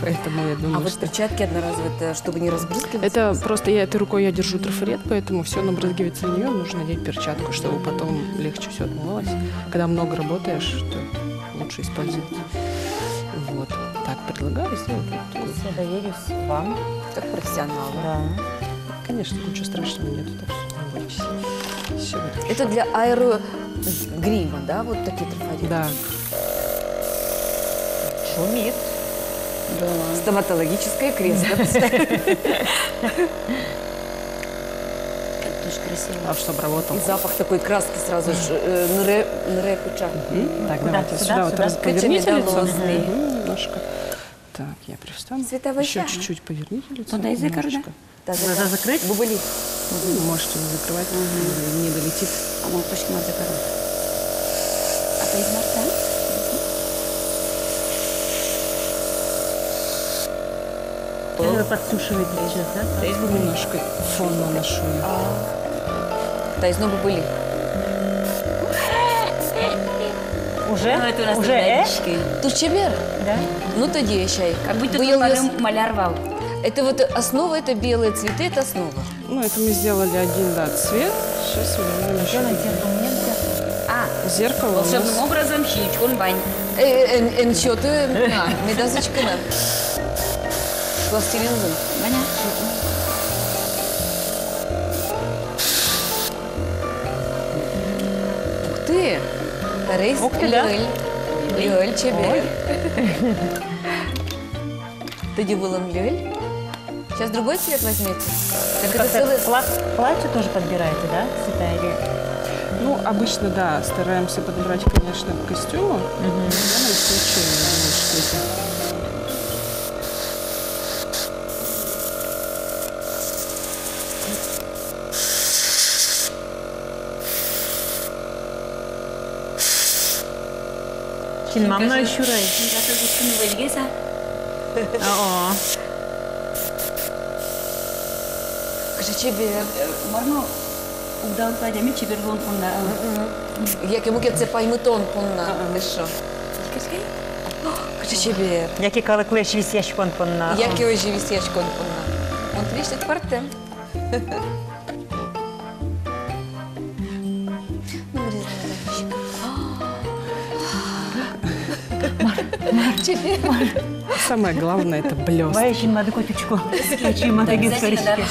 Поэтому я думаю, а вот что перчатки одноразовые, это чтобы не разбрызгиваться? Это просто я этой рукой, я держу трафарет, поэтому всё набрызгивается на неё, нужно надеть перчатку, чтобы потом легче всё отмывалось. Когда много работаешь, то лучше использовать. Вот. Так, предлагаю сделать вот такую. Я доверюсь вам. Как профессионалу. Да. Конечно, ничего страшного нету, так что не бойтесь. Всё будет хорошо. Это для аэрогрима, да, вот такие трафареты? Да. Шумит. Да. Стоматологическое кресло. Это тоже красиво. А чтоб работал. И запах такой краски сразу же, э, нырэ, нырэ куча. Мгм. Так, куда? Давайте сюда, сюда, вот сюда. Раз-, поверните лицо. Мгм, немножко. Так, я пристану. Световой. Ещё чуть-чуть поверните лицо. Туда и закрой, да? Немножечко. Глаза закрыть? Бубыли. Ну, можете не закрывать, не долетит. А вон точно надо закрывать. А то есть марта? Э, подсушиваете сейчас, да? Немножко фон наношу. А. Таиз но бубыли. Уже? Ну, это у нас уже, э? Туж чебер. Да. Ну, тӧдьы, эшъёс. Как будто тут маляр вал. Это вот основа, это белые цветы, это основа. Ну, это мы сделали один, да, цвет. Сейчас мы сделаем ещё. Сделайте, а то мне зеркало. А, зеркало у нас волшебным образом синучкон вань. Э, э, эн, эн сёты на, медаз учкы на. Пластилин вань. Ваня. Ух ты! Таиз. Ух ты, да? Льӧль. Льӧль чебер. Ой. Тӧдьы вылын льӧль. Сейчас другой цвет возьмёте. Так это как-то целый пла-, платье тоже подбираете, да, цвета или? Ну, обычно, да, стараемся подобрать, конечно, к костюму. Мгм. Но в данном случае, я думаю, что это Синмам но сюрес. Синкасьтыз кыны выльгес-а? О-о. Кыӵе чебер. Э, мар но, уг даур адями чебер луон понна, а. Мгм. Яке мукетсэ паймытон понна. А-а. Эшшо. Кыӵе чебер. Яке калыклэсь висъяськон понна. Яке озьы висъяськон понна. Мон тӥлесьтыд пӧртэм. Самое главное, это блёст. Вай, синмады коть учко. Синмады гес кариське.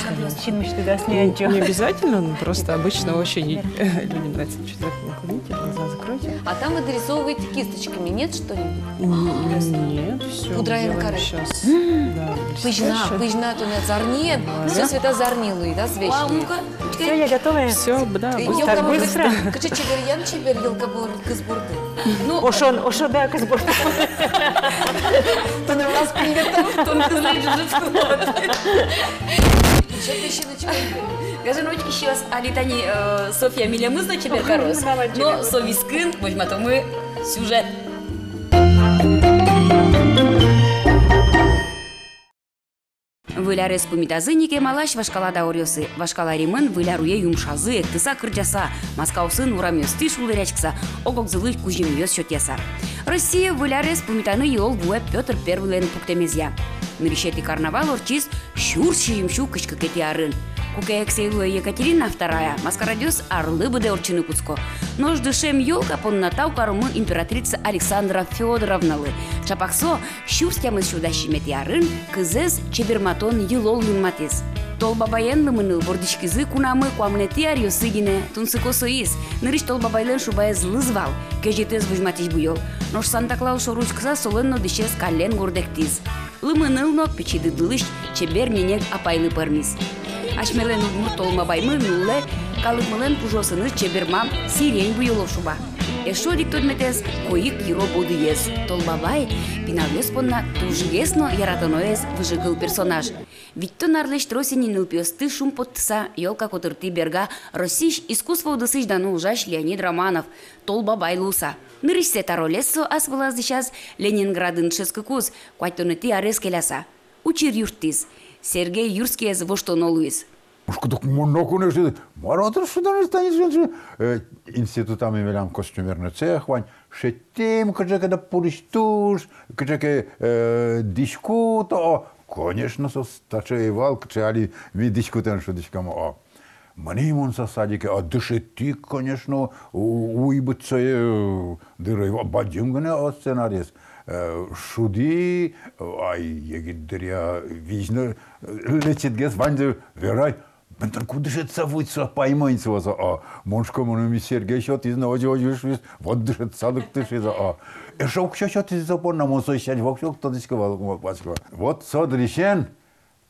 Синмысьтыды ас ни адӟо. Не обязательно, но просто обычно очень людям нравится. Чуть так наклоните, глаза закройте. А там вы дорисовываете кисточками, нет, что-нибудь? М, нет, всё. Пудраен каре. Щас. Да, пызьна, блестяще. Пызьна, тон зарни, да? Всё, Света, зарни луиз, да, весь. Вау, ну-ка, всё, я готовая. Всё, да, быстро. Кыӵе чеберъян, чебер, ёлка борды, кыз борды. Ну, ошон, ошо, да, кыз борды. Тон у нас книга, тон кызлы жужыт кулот. Ещё песеночка. Гажано учкисьёс, али тани, э, Софья милемыз но чебер кароз. Но со вискын возьматомы сюжет. Выль арез пумитазы ни кемалась вашкала дауръёсы. Вашкала ремын выль аруе юмшазы, эктыса-кырӟаса, маскаосын урамъёстӥ шулдыръяськыса, ог-огзылы кузьымъёс сётъяса. Россия выль арез пумитаны йылол вуэ Пётр Первыйлэн пуктэмезъя. Нырысетӥ карнавал ортчиз сюрс сизьымсю кызь кыкетӥ арын. Куке эксэй луэ Екатерина Вторая, маскарадъёс арлы быдэ ортчыны кутско. Нош дышем ёлка понна тау каромы императрица Александра Фёдоровналы. Чапак со сюрс тямыс сю дас сизьыметӥ арын кызэз чеберматон йылол юнматӥз. Тол Бабаен лымыныл вордӥськизы кунамы куамынэтӥ аръёсы гинэ. Тунсыко соиз. Нырысь Тол Бабайлэн шубаез лыз вал, кезьытэз возьматӥсь буёл. Нош Санта-Клаус шоры учкыса, солэн но дӥсез каллен гордэктӥз. Лымыныл но пичи дыдлылысь чебер ненег апайлы пӧрмиз. Асьмелэн удмурт Тол Бабаймы нуллэ калыкмылэн пужыосыныз чебермам сирень буёло шуба. Эшшо одӥг тодметэз — койык йыро бодыез. Тол Бабай пиналъёс понна тужгес но яратоноез выжыкыл персонаж. Витьтон арлэсь трос ини нылпиосты шумпоттыса, ёлка котыртӥ берга Россиысь искусство удысысь дано ужась Леонид Романов, Тол Бабай луыса. Нырысьсэ та ролез со ас вылаз дӥсяз Ленинградын дышетскыкуз, куатьтонэтӥ арез келяса. Учыр юрттӥз. Сергей Юрскиез воштоно луиз. Мушкыдык мон ноку но шуиз, мар отын шудон, тани шуиз, э, институтамы милям костюмерный цех вань, шедьтӥм кыӵе ке да пурысь туш, кыӵе ке, э, дӥськут, о, конечно, со таӵе ӧй вал, кыӵе али ми дӥськутэн шудӥськом, о. Мынӥ мон со садике, а дышетӥ, конечно, у-, уйбыт сое, э, дыр ӧй вал, бадӟым гинэ, о, сценариез. Э, шудӥ, э, ай, егит дыръя визьно, э, лэчытгес ваньзэ верай. Мон тон ку дышетса вуид со, паймон со, о. Мон шуисько, мыным Сергей сётӥз но, озьы, озьы шуиз, вот дышетса лыкты шуиз, о. Эшшо уксё сётӥз со понна, мон со сярысь воксё уг тодӥськы вал, уг малпаськы вал. Вот со дырысен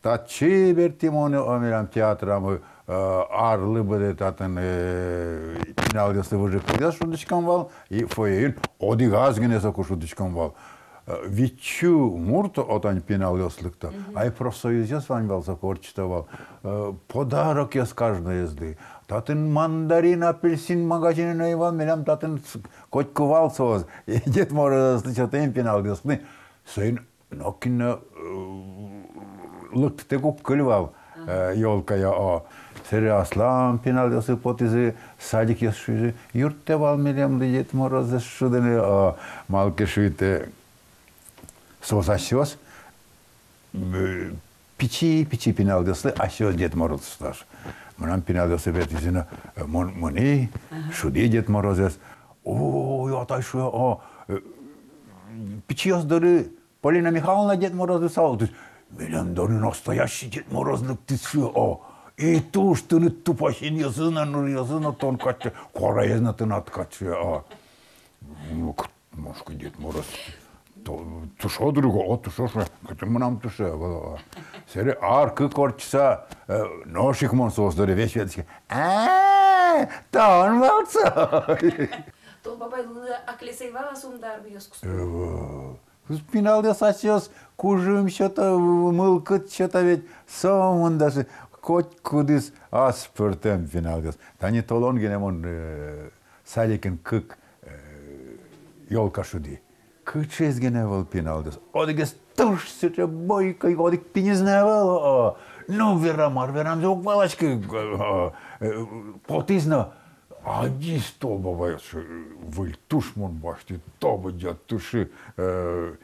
татчы бертӥ мон, о, милям театрамы, э, арлы быдэ татын, э, пиналъёслы выжыкылъёс шудӥськом вал, и фойеын одӥгаз гинэ соку шудӥськом вал. Э, витьсю мурт отын пиналъёс лыкто. Мгм. Ай профсоюзъёс вань вал, соку ортчыто вал. Э, подарокъёс каждоезлы. Татын мандарин, апельсин магазинын ӧй вал, милям татын с-, котьку вал соос. И Дед Морозъёслы сётӥм пиналъёслы. Соин нокин но, э, лыктытэк уг кыль вал, э, ёлкае, о. Сэре аслам пиналъёсы потӥзы, садикъёсы, шуизы, юрттэ вал милемлы Дед Морозэз шудыны, о, малы ке шуид, э, соос асьсэос, э, пичи, пичи пиналъёслы асьсэос Дед Мороз шудаз. Мынам пиналъёсы ветлӥзы но, э, мон, мынӥ, ага, шудӥ Дед Морозэз. Ой, атай, шуэ, о, э, пичиос доры Полина Михайловна Дед Мороз луыса лыктӥз. Милем доры настоящий Дед Мороз лыктӥз, шуэ, о. И туж тыныд тупасинъёсыз но, нуръёсыз но тон кадь, куараез но тынад кадь, шуэ, о. Ну, к-, мон шуисько, Дед Мороз то-, тушо дыр ук, о, тушо, шуэ, кытын мынам тушо, о, о. Сэре ар-кык ортчыса, э, нош ик мон соос доры весь ветлӥсько. А, тон вал со. Тол Бабай луыны аклес ӧй вал-а сомында арбериос куспын? Ӧвӧл. Пиналъёс асьсэос кужым сёто, мылкыд сёто ведь, сомында сы-, котькудӥз ас пӧртэм пиналъёс. Тани толон гинэ мон, э, садикын кык, э, ёлка шудӥ. Кыӵеез гинэ ӧвӧл пиналъёс. Одӥгез туж сыӵе бойкой, одӥг пиньыз но ӧвӧл, о. Ну, вера, мар верамзэ уг валаськы, о, э, потӥз но, адӟиз Тол Бабаез, шуэ, выль туш мон басьтӥ, та быдӟа туши, э,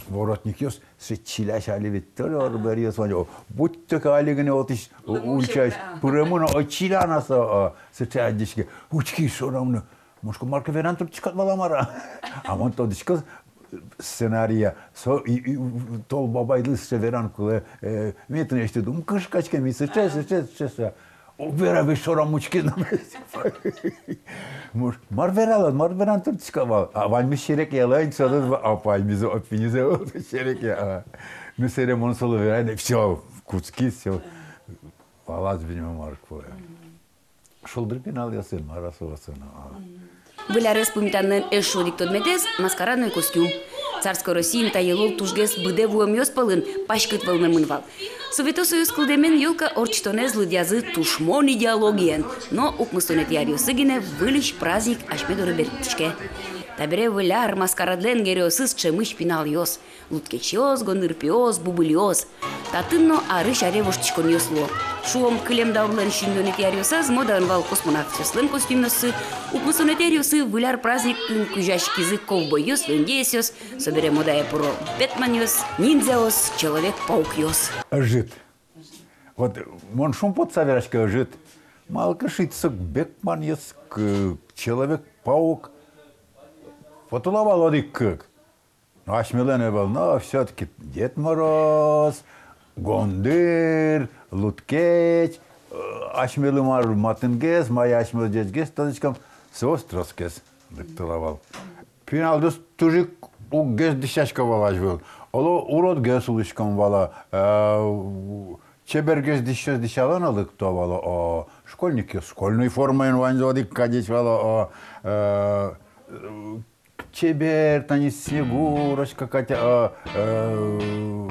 воротникъёс, сыӵе чилясь, али ведь тоже арбериос вань, о, будто ке али гинэ отысь, о, лымы ульчаысь пыремын, о, чиля на со, о, сыӵе адӟиське, учкиз шорам но, мон шуисько, мар ке вераны турттӥськод вал-а, мар-а? А мон тодӥсько, сценария, со и, и, Тол Бабайлы сыӵе веран кулэ, э, ми тынэсьтыд ум кышкаське, ми сыӵе, сыӵе, сыӵе, сыӵе. Уг вера, весь шорам учкиз но. Мар, мар вералод, мар вераны турттӥськод вал? А ваньмыз серекъяло ини, соос, а паймизы, а пинизы, о, серекъя, а. Ну, сэре мон солы верай но, всё, кутскиз, всё. Валаз, видимо, мар ке вал. Шулдыр пиналъёсын, мар-а, соосын, а. Выль арез пумитанлэн эшшо одӥг тодметэз — маскарадной костюм. Царской Россиын та йылол тужгес быдэ вуэмъёс пӧлын паськыт вӧлмемын вал. Совето Союз кылдэмен ёлка ортчытонэз лыдъязы тушмон идеологиен, но укмыстонэтӥ аръёсы гинэ выльысь праздник асьме доры берыктӥське. Табере Выль ар маскарадлэн геройёсыз — ӵемысь пиналъёс. Лудкечъёс, гонырпиос, бубылиос. Татын но арысь аре воштӥськонъёс луо. Шуом, кылем даурлэн сизьымдонэтӥ аръёсаз модаын вал космонавтъёслэн костюмъёссы, укмыстонэтӥ аръёсы Выль ар праздникын кузяськизы ковбойёс но индеецъёс, собере модае пыро Бэтменъёс, ниндзяос, Человек-паукъёс. Ӧжыт. Вот мон шумпотыса верасько, ӧжыт. Малы ке шуид, со Бэтменъёс, к-, Человек-паук. Вот уло вал одӥг-кык. Но асьмелэн ӧвӧл, но всё-таки Дед Мороз, гондыр, лудкеч, э, асьмелы мар матынгес, мае асьмеос ӟечгес тодӥськом, соос тросгес лыктыло вал. Пиналъёс туж ик уггес дӥсясько вал азьвыл. Оло, уродгес улӥськом вал-а, э, чебергес дӥсьёс дӥсяло но лыкто вал-а, о, школьникъёс школьной формаен ваньзы одӥг кадесь вал-а, о, э, чебер, тани Снегурочка, Катя, а, э,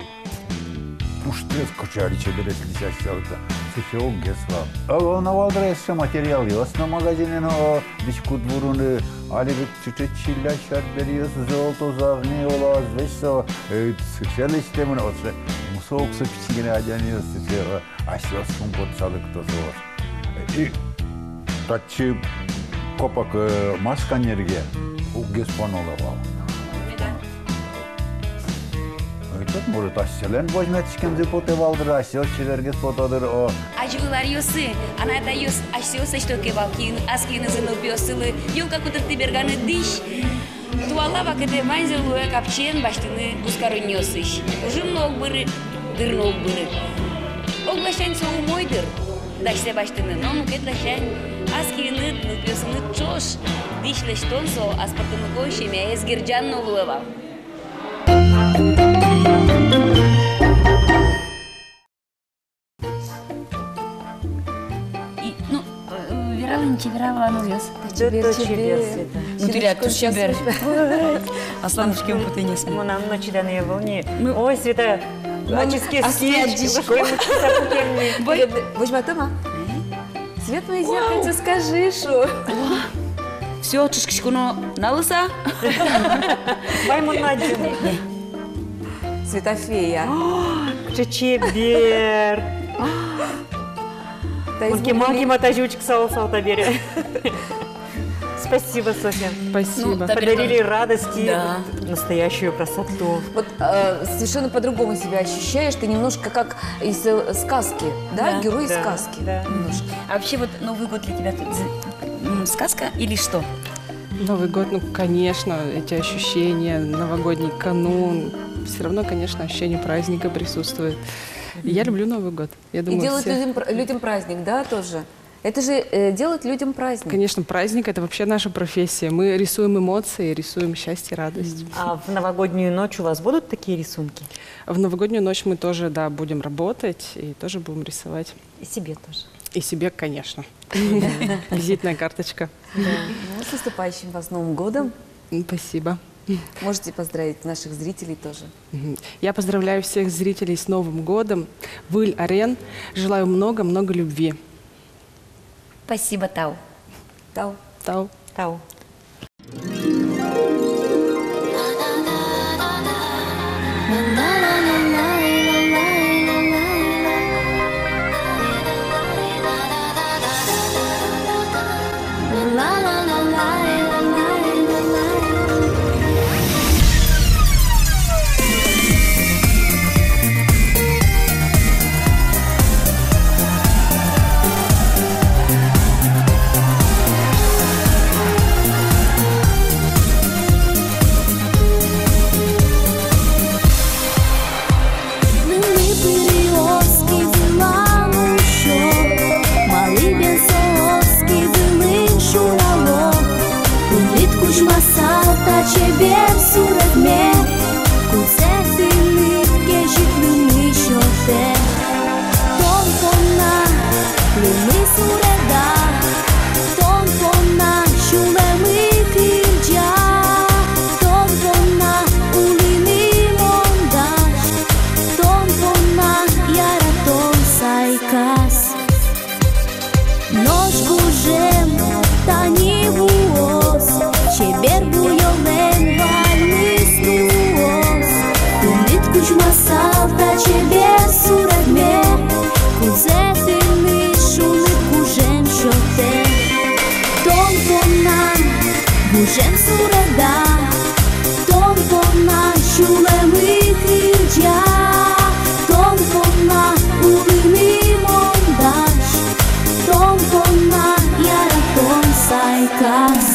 пуштрес кыӵе али чебересь лэсьтӥське, сыӵе уггес вал. А, а, но вал дыр эшшо материалъёс но магазинын, о, дӥськут вуроно, али ведь сыӵе чиля сярдберъёс, золото, зарни, оло, азвесь со, э, сыӵе лэсьтэмын, о, сыӵе, мусо ук со пичи гинэ адямиос, сыӵе, о, асьсэос шумпотыса лыктозы, о. И татчы копак, э, маска нерге уггес поно луэ вал. Этот, может, асьсэлэн возьматӥськемзы потэ вал дыр, асьсэос чебергес пото дыр, о. Азьвыл аръёсы анай-атайёс асьсэос лэсьто ке вал киын, ас киынызы нылпиоссылы ёлка котыртӥ берганы дӥсь. Туала вакытэ ваньзэ луэ капчиен басьтыны гускарунниосысь. Кужым но уг быры, дыр но уг быры. Ог ласянь со умой дыр, дасьсэ басьтыны, но мукет ласянь ас киыныд, нылпиосыныд ӵош дӥсь лэсьтон со аспӧртэмлыко, семьяез герӟан но луэ вал. И, ну, э, вералэ ни, чебер-а вал нылъёс? Чебер, чебер, чебер. Света. Ну, тӥляд туж чебер. Аслам учкем потэ ни асме. Мынам но чиданэ ӧвӧл ни. Ну, ой, Света, ачиз ке, ачиз ке, ачиз ке. Бой. Возьматом-а? Светлое зеркальце, скажи, шу. Всё, чышкиськоно на лысо. Вай, мон но адӟо. Света фея. Кыӵе чебер. Мон ке магима тазьы учкысал, сал табере. Спасибо, Софья. Спасибо. Ну, табере подарили радость и, да, настоящую красоту. Вот, э, совершенно по-другому себя ощущаешь. Ты немножко как из, э, сказки, да? Да. Герой из сказки. Да, да. Немножко. А вообще вот Новый год для тебя тут з-, м, сказка или что? Новый год, ну, конечно, эти ощущения, новогодний канун, всё равно, конечно, ощущение праздника присутствует. Я люблю Новый год. Я думаю, и делать все людям пр-, людям праздник, да, тоже? Это же, э, делать людям праздник. Конечно, праздник — это вообще наша профессия. Мы рисуем эмоции, рисуем счастье, радость. А в новогоднюю ночь у вас будут такие рисунки? В новогоднюю ночь мы тоже, да, будем работать и тоже будем рисовать. И себе тоже. И себе, конечно. Визитная карточка. Да. Ну, с наступающим вас Новым годом. М, спасибо. Можете поздравить наших зрителей тоже. Мгм. Я поздравляю всех зрителей с Новым годом. Выль арен. Желаю много-много любви. Спасибо, тау. Тау. Тау. Тау. Мынӥ пыриос ки вылам усё, малы бен соос ки вылын шунало. Тыныд кузьмасал та чебер суредме, кудзэ тыныд кезьыт луыны сётэ. Тон понна лымы суреда, тон понна сюлэмы кырӟа, тон понна улыны мон дась, тон понна яратон сайказ. Нош гужем тани вуоз, чебер буёлэн ваньмыз луоз. Тыныд кузьмасал та чебер суредме, кудзэ тыныд шуныт гужем сётэ. Тон понна гужем суреда, тон понна сюлэмы кырӟа, тон понна улыны мон дась, тон понна яратон сайказ.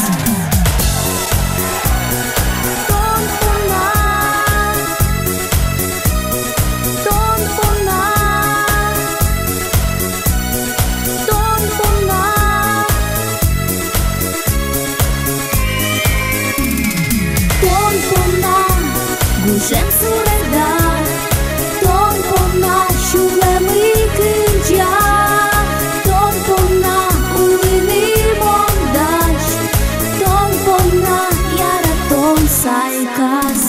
Тон понна Суреда, тон понна сюлэмы кырӟа, тон понна улыны мон дась, тон понна яратон сайказ.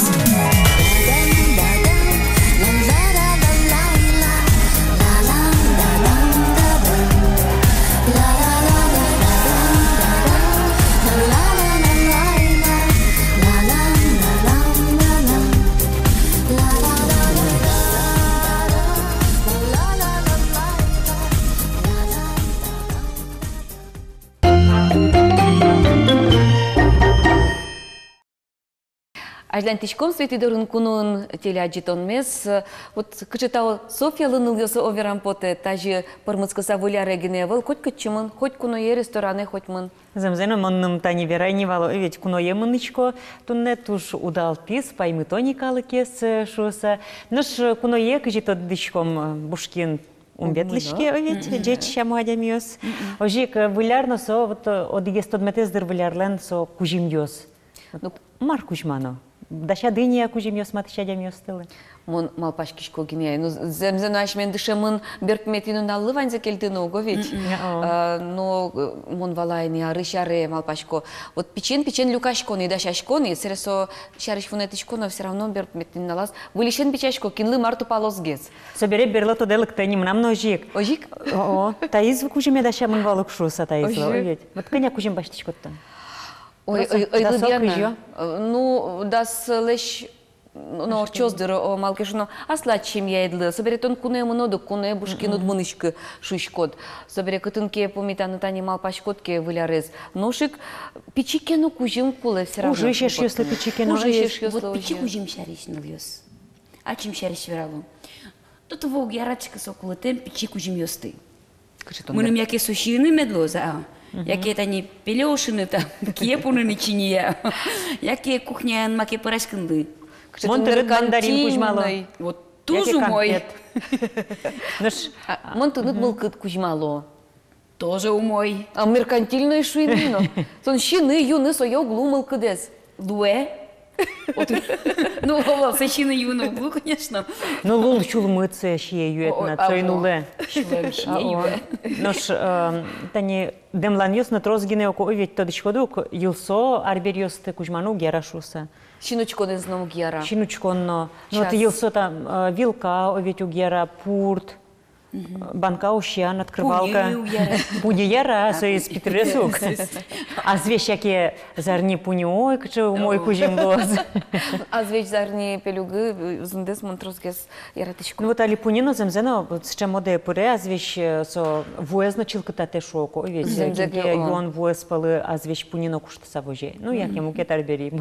Азьланьтӥськом «Светӥ дорын куноын» телеадӟытонмес. Вот кыӵе тау Софьялы, нылъёсы, о, верам потэ, тазьы пӧрмытскыса выль аре гинэ ӧвӧл, котькытчы мын, хоть куное, ресторанэ хоть мын. Зэмзэ но, мон ум тани верай ни вал, о, ведь куное мынӥсько туннэ, туж удалтӥз, паймыто ни калыкез, э, шуыса. Нош, э, куное, кызьы тодӥськом, э, Бушкин ум ветлӥське, о, ведь, ӟеч сямо адямиос. Озьы ик, э, выль ар но со, вот, э, одӥгез тодметэз, дыр, выль арлэн со кузьымъёс. Ну, мар кузьмано? Дасяды-а ни кузьымъёс матысь адямиостылы? Мон малпаськисько гинэ, ну, зэмзэ но асьмелэн дышемын берпуметӥ нуналлы ваньзэ кельтыны уго ведь. Мгм. О. А, но, э, мон валай ни, арысь аре малпасько. Вот пичиен-пичиен люкасько ни, дасясько ни, сэре со сярысь вунэтӥсько но, всё равно берпуметӥ нуналаз выльысен бичасько, кинлы мар тупалозгес. Собере берло тодэ лыктэ ни, мынам но озьы ик. Озьы ик? О, о. Таиз кузьыме дасямын вал ук шуыса таизлы, озьы. О, ведь. Вот кӧня кузьым басьтӥськод тон? Ой, ой, ой, дасо, Лыдъяна, кызьы? Э, ну, даслэсь, ну, ортчоз, дыр, о, малы ке шуоно, аслад семьяедлы, собере тон куное мынод ук, куное Бушкин уд мынӥськы шуиськод. Собере кытын ке пумитаны тани малпаськод ке выль арез. Нош ик пичи ке но кузьым кулэ, всё равно. Ужась эшъёслы пичи ке но. Ужась эшъёслы. Вот пичи кузьым сярысь, нылъёс. Ачим сярысь верало. Тотво уг яратӥськы со кулэтэм пичи кузьымъёсты. Мыным яке со сиыны мед луоз, а, яке тани пеле ошыны, там, кие пуныны чиньыя, яке кухняын маке пӧраськыны. Мон тыныд мандарин кузьмало. Вот туж умой. Нош, а, мон тыныд мылкыд кузьмало. Тоже умой. А меркантильной шуи ни но. Со сиыны, юыны сое уг лу мылкыдэз. Луэ. Вот. Ну, оло, со сиыны, юыны уг лу, конечно. Ну, лул сюлмыд сое сие, юэ тынад, соин луэ. Сюлэм сие, юэ. Нош, эм, тани дэмланъёс но трос гинэ ук, о, ведь, тодӥськод ук, йылсо арбериосты кузьманы уг яра шуыса. Синучконэз но уг яра. Синучкон но. Ну, вот йылсо там, э, вилка, о, ведь, уг яра, пурт. Банка усьян, открывалка. Пуньы уг яра. Пуньы яра, а, со из питырес ук. Азвесь яке зарни пуньы, ой, кыӵе умой кузьым луоз. Азвесь, зарни, пелюгы, э, зундэс мон тросгес яратӥсько. Ну вот али пуньы но зэмзэ но, вот сыӵе модае пыре, азвесь, э, со вуэз но чылкытатэ шуо ко, ведь. Зэмзэ ке, о. Кин ке юон вуэз пӧлы азвесь пуньы но куштыса возе. Ну, яке мукет арбери,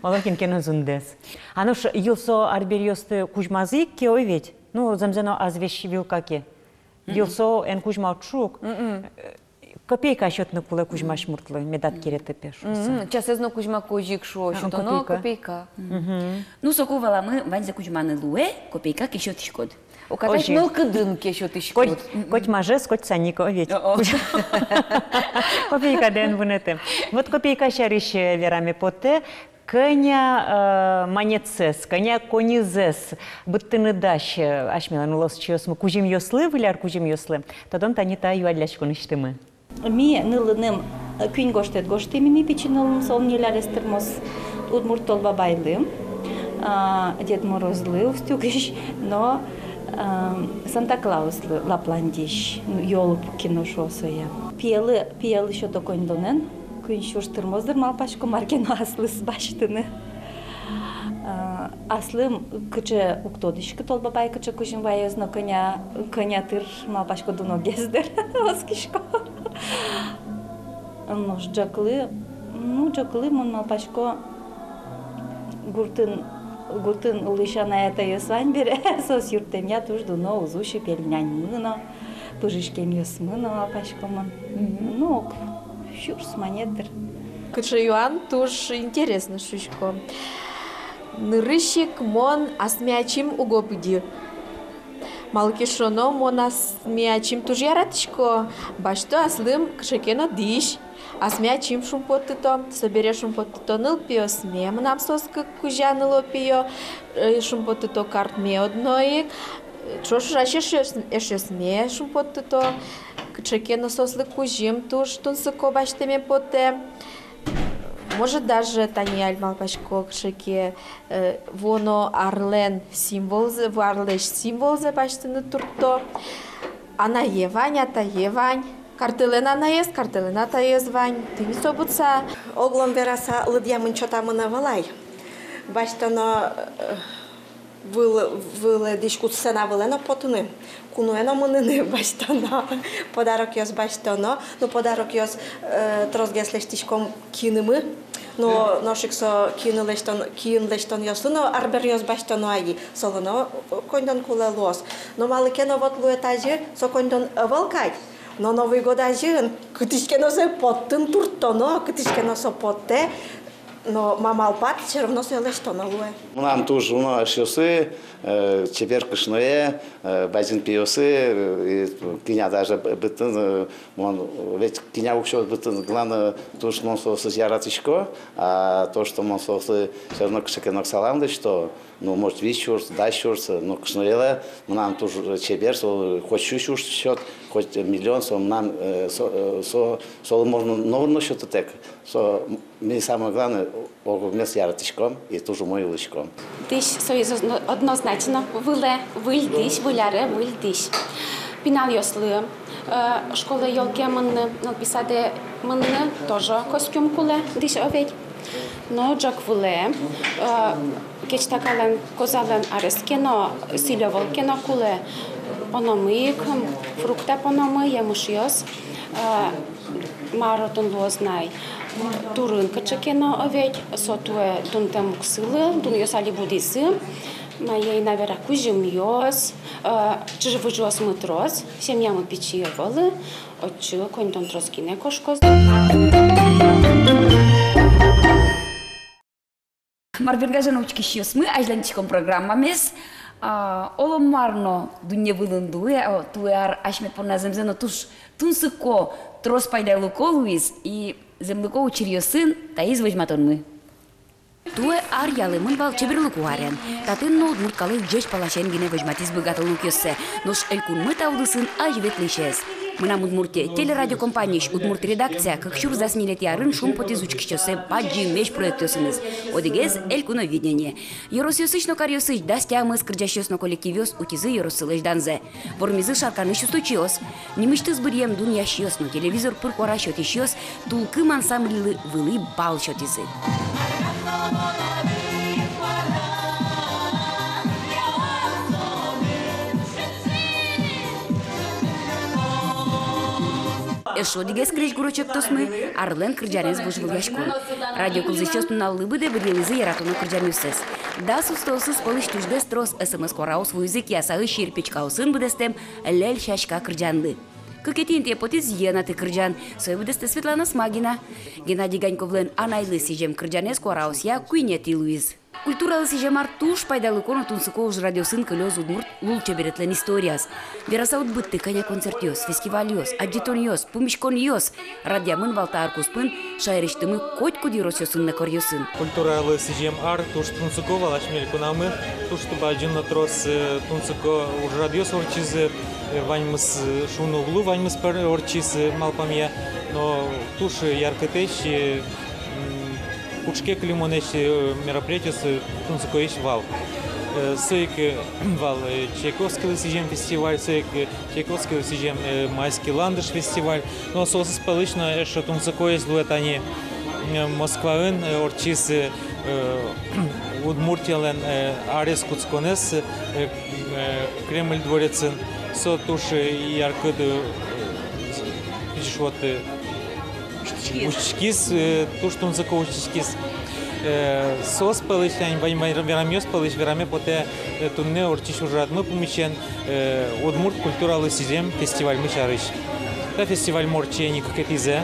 оло кин ке но зундэс. А нош йылсо арбериосты кузьмазы ик ке, о, ведь. Ну, зэмзэ но азвесь вилка ке. Йылсо эн кузьма уд шуг. Э, копейка сётны кулэ кузьмась муртлы, медад кереты пе шуыса. Мгм. Часэз но кузьма озьы ик шуо, а, сётоно копейка. Копейка. Мгм. Ну, соку валамы, ваньзэ кузьманы луэ, копейка ке сётӥськод. Озьы. Мылкыдын ке сётӥськод. Коть, коть мажез, коть санико ведь. О-о. Копейкадэ эн вунэты. Вот копейка сярысь, э, вераме потэ. Кӧня, э, манетсэс, кӧня коньызэс быдтыны дась, э, асьмелэн улосчиосмы кузьымъёслы, выль ар кузьымъёслы? Тодом тани та юалляськонысьтымы. Ми нылыным, э, куинь гожтэт гожтӥмы ни, пичи нылыным, солэн ньыль арес тырмоз, Удмурт Тол Бабайлы, а, Дед Морозлы Устюгысь но, а, Санта-Клауслы Лапландиысь, ну, ёлы пукино шуо сое. Пиелы, пиелы сёто коньдонэн, куинь сюрс тырмоз, дыр, малпасько, мар ке но аслыз басьтыны. А, аслым кыӵе, уг тодӥськы, Тол Бабай кыӵе кузьым ваёз но, кӧня, кӧня тыр, малпасько, дуногес, дыр, оскисько. Нош ӝӧклы, ну, ӝӧклы, мон малпасько, гуртын, гуртын улӥсь анай-атайёс вань бере, соос юрттэмъя туж дуно уз усьы пельняньмы но, пыжиськемъёсмы но, малпасько мон. Мгм. Ну, ог сюрс манет, дыр. Кыӵе юан, туж интересно, шуисько. Нырысь ик мон асме ачим уго пыди. Малы ке шуоно, мон асме ачим туж яратӥсько, басьто аслым кыӵе ке но дӥсь. Асме ачим шумпоттыто, собере шумпоттыто нылпиосме, мынам соос кык кузя ныло-пиё, э, шумпоттыто картме одно ик, э, ӵош ужась эшъёс-, эшъёсме шумпоттыто, кыӵе ке но соослы кузьым туж тунсыко басьтэме потэ. Может, даже тани али малпасько, кыӵе ке, э, вуоно арлэн символзэ, ву арлэсь символзэ басьтыны туртто. Анае вань, атае вань. Картэлэн анаез, картэлэн атаез вань. Тӥни со быдӟа. Оглом вераса, лыдъямын-чотамын ӧвӧл ай. Басьтоно, э, выл-, вылэ дӥськут сцена вылэ но потыны. Куное но мыныны басьтоно. Подарокъёс басьтоно. Ну, подарокъёс, э, тросгес лэсьтӥськом киынымы. Но, нош ик со киын лэсьтон, киын лэсьтонъёслы но арбериос басьтоно ай. Солы но коньдон кулэ луоз. Но малы ке но вот луэ тазьы, со коньдон ӧвӧл кадь. Но Новый год азьын кытысь ке но сое поттыны турттоно, кытысь ке но со поттэ, но ма малпад, всё равно сое лэсьтоно луэ. Мынам туж уно эшъёсы, э, чебер кышное, э, бадӟым пиосы, э, и кӧня даже бы-, быдтыны, э, мон, э, ведь кӧня уксё быдтыны, главное, туж мон соосыз яратӥсько, а то, что мон соосыз всё равно кыӵе ке но салам лэсьто, ну, может, вить сюрс, дас сюрс, ну, кышноелы мынам туж чебер, со хоть сю сюрс сёт, хоть миллион, со мынам, э, со, э, со, солы можно нормально сётытэк. Со, м, ми самое главное, ог-огмес яратӥськом и туж умой улӥськом. Дӥсь со из-, одно-, однозначно вылэ, выль дӥсь, выль аре, выль дӥсь. Пиналъёслы, э, школае, ёлке мыныны, нылпи садэ мыныны тоже костюм кулэ, дӥсь оведь. Но ӝӧк вылэ, э, кечтакалэн, козалэн арес ке но, сӥль ӧвӧл ке но кулэ, пономы ик, фрукта пономы, емышъёс, э, мар отын луоз на ай, турын кыӵе ке но оведь, со туэ дунтэм уксылы, дунъёс али будӥзы, мае ина вера, кузьымъёс, э, чыжы-выжыосмы трос, семьямы пичи ӧвӧл, отчы коньдон трос гинэ кошкоз. Мар бен гажано учкисьёсмы, азьланьтӥськом программамес. А, оло мар но дунне вылын луэ, а, туэ ар асьме понна зэмзэ но туж тунсыко, трос пайдалыко луиз, и зэмлыко учыръёсын таиз возьматонмы. Туэ ар ялэмын вал чеберлыко арен. Татын но удмурт калык ӟеч паласен гинэ возьматӥз быгатонлыкъёссэ. Нош элькунмы та удысын азьветлӥсез. «Мынам Удмуртие» телерадиокомпаниысь удмурт редакция кык сюрс дас ньылетӥ арын шумпотӥз учкисьёссэ бадӟымесь проектъёсыныз. Одӥгез — «Элькуновидение». Ёросъёсысь но каръёсысь дас тямыс кырӟасьёс но коллективъёс утизы ёроссылэсь данзэ. Вормизы Шарканысь усточиос. Нимысьтыз быръем дунъясьёс но телевизор пыр куара сётӥсьёс «Тулкым» ансамбльлы вылӥ балл сётӥзы. Эшшо одӥгез крезьгуро чектосмы — арлэн кырӟанэз вожвылъяськон. Радио кылзӥсьёс нуналлы быдэ быръемзы яратоно кырӟанъёссэс. Дас устоосыз пӧлысь тужгес трос СМС куараос вуизы Киясаысь Ерпечкаосын быдэстэм «Лель сяська» кырӟанлы. Кыкетӥ интые потӥз йӧнатӥ кырӟан, сое быдэстэ Светлана Смагина. Геннадий Ганьковлэн «Анайлы сӥзем» кырӟанэз куараосъя куинетӥ луиз. Культуралы сӥзем ар туж пайдалыко но тунсыко ужрадъёсын кылёз удмурт лулчеберетлэн историяз. Вераса уд быдты, кӧня концертъёс, фестивальёс, адӟытонъёс, пумиськонъёс радъямын вал та ар куспын шаерысьтымы котькуд ёросъёсын но коръёсын. Культуралы сӥзем ар туж тунсыко вал асьме элькунамы, туж бадӟым но трос, э, тунсыко ужрадъёс ортчизы, э, ваньмыз, э, шуыны уг лу, ваньмыз пӧр ортчиз, э, малпамъя, но туж яркытэсь, э, м, кутске кылемонэсь, э, мероприятиос, э, тунсыкоесь вал. Э, со ик, э, вал, э, Чайковскийлы сӥзем фестиваль, со ик, э, Чайковскийлы сӥзем, э, «Майский ландыш» фестиваль. Но соосыз пӧлысь но эшшо тунсыкоесь луэ тани, э, Москваын, э, ортчиз, э, Удмуртиялэн, э, арез кутсконэз, э, э, Кремль дворецын. Со туж, э, яркыт, э, пичиш вот, э, учкиз, э, туж тунсыко учкиз. Э, соос пӧлысь, тань вань-, вань-, верамъёс пӧлысь вераме потэ, э, туннэ ортчись ужрадмы пумысен, э, удмурт культуралы сӥзем фестивальмы сярысь. Та фестивальмы ортче ини кыкетӥзэ.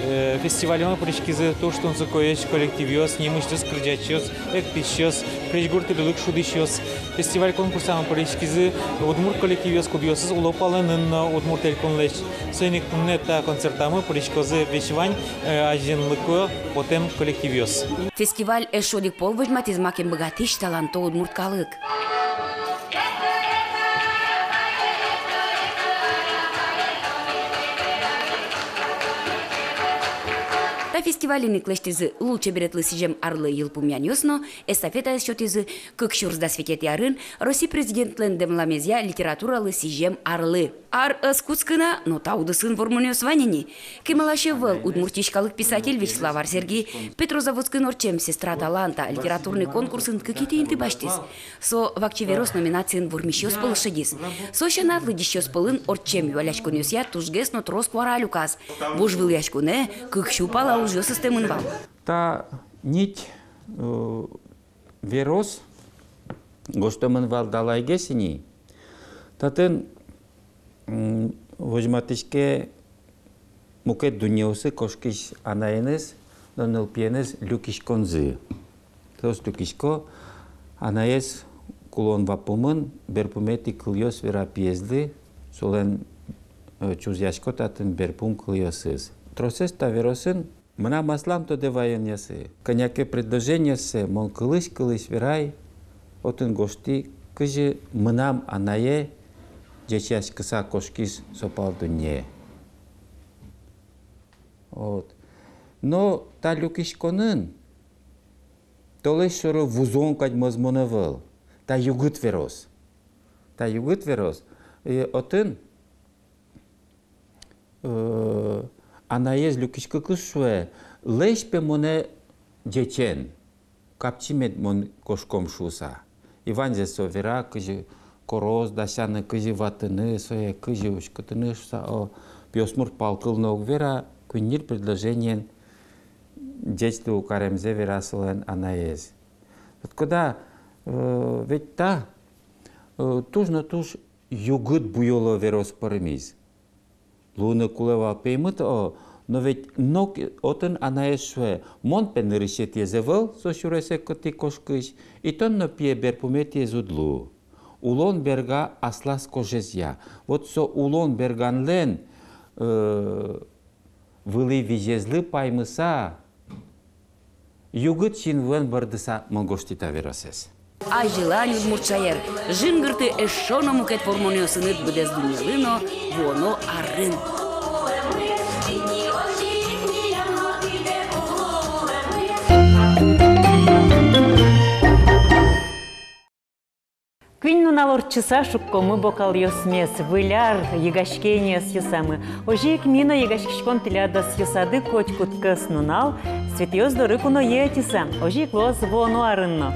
Э, фестивале но пыриськизы туж тунсыкоесь коллективъёс, нимысьтыз кырӟасьёс, эктӥсьёс, крезьгур тӥрлык шудӥсьёс. Фестиваль-конкурсамы пыриськизы удмурт коллективъёс, кудъёсыз уло палэнын но Удмурт Элькунлэсь. Соин ик туннэ та концертамы пыриськозы весь вань, э, азинлыко потэм коллективъёс. Фестиваль эшшо одӥг пол возьматӥз, макем быгатӥсь, таланто удмурт калык. Та фестивалин ик лэсьтӥзы лулчеберетлы сӥзем арлы йылпумъянъёс но, эстафетаез сётӥзы кык сюрс дас витетӥ арын Россия Президентлэн дэмламезъя литературалы сӥзем арлы. Ар ӧз кутскы на, но та удысын вормонъёс вань ини. Кемалась ӧвӧл, Удмуртиысь калык писатель Вячеслав Ар-Серги Петрозаводскын ортчем «Сестра таланта» литературный конкурсын кыкетӥ инты басьтӥз. Со «Вакчи верос» номинациын вормисьёс пӧлысь шедиз. Со сяна, лыдӟисьёс пӧлын ортчем юалляськонъёсъя тужгес но трос куара люказ. Вожвылъяськонэ кык сю пала ужъёс ыстэмын вал. Та нить, э, верос гожтэмын вал далайгес ини. Татын, м, возьматӥське мукет дуннеосы кошкись анаеныз но нылпиеныз люкиськонзы. Соос люкисько, анаез кулон вапумын берпуметӥ кылъёс вера пиезлы, солэн, э, чузъясько татын берпум кылъёсыз. Тросэз та веросын «Мынам аслам тодэ ваёнъёсы». Кӧня ке предложениоссэ мон кылысь-кылысь верай, отын гожтӥ, кызьы мынам анае ӟечъяськыса кошкиз со пал дуннее. Вот. Но та люкиськонын толэзь шоры вузон кадь мӧзмон ӧвӧл. Та югыт верос. Та югыт верос. И отын, э, анаез люкиськыкуз шуэ: «Лэзь, пе, монэ ӟечен, капчи мед мон кошком», — шуыса. И ваньзэ со вера, кызьы короз дасяны, кызьы ватыны сое, кызьы уськытыны шуыса. О, пиосмурт палкыл но уг вера, куинь-ньыль предложениен ӟеч луо каремзэ вера солэн анаез. Вот когда, э, ведь та, э, туж но туж югыт буёло верос пӧрмиз. Луыны кулэ вал пеймыт, о, но ведь нокин отын анаез шуэ: «Мон, пе, нырысетӥез ӧвӧл со сюресэ кытӥ кошкись, и тон но, пие, берпуметӥез уд луы. Улон берга аслаз кожезъя». Вот со улон берганлэн, э, вылӥ визезлы паймыса, югыт синвуэн бӧрдыса мон гожтӥ та веросэз. Азьлань, удмурт шаер, жингырты эшшо но мукет вормонъёсыныд быдэс дуннелы но вуоно арын. Куинь нунал ортчыса шуккомы бокалъёсмес, Выль ар йыгаське ини ӧсъёсамы. Озьы ик ми но йыгаськиськом тӥляд ӧсъёсады котькуд кӧснунал, Светӥос доры куное ӧтьыса. Озьы ик луоз вуоно арын но.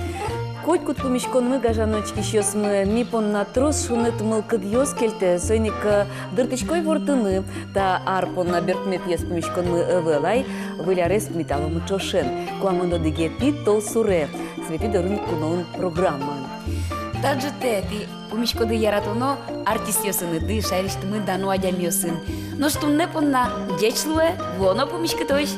Котькуд пумиськонмы, гажано учкисьёсмы, ми понна трос шуныт мылкыдъёс кельтэ, соин ик, э, дыртӥсько ивортыны: та ар понна берпуметӥез пумиськонмы ӧвӧл ай, Выль арез ми таломы ӵошен, куамын одӥгетӥ толсуре, Светӥ дорын куноын программаын. Та ӝытэ тӥ пумиськоды яратоно артистъёсыныды, шаерысьтымы дано адямиосын. Нош туннэ понна ӟеч луэ, вуоно пумиськытозь.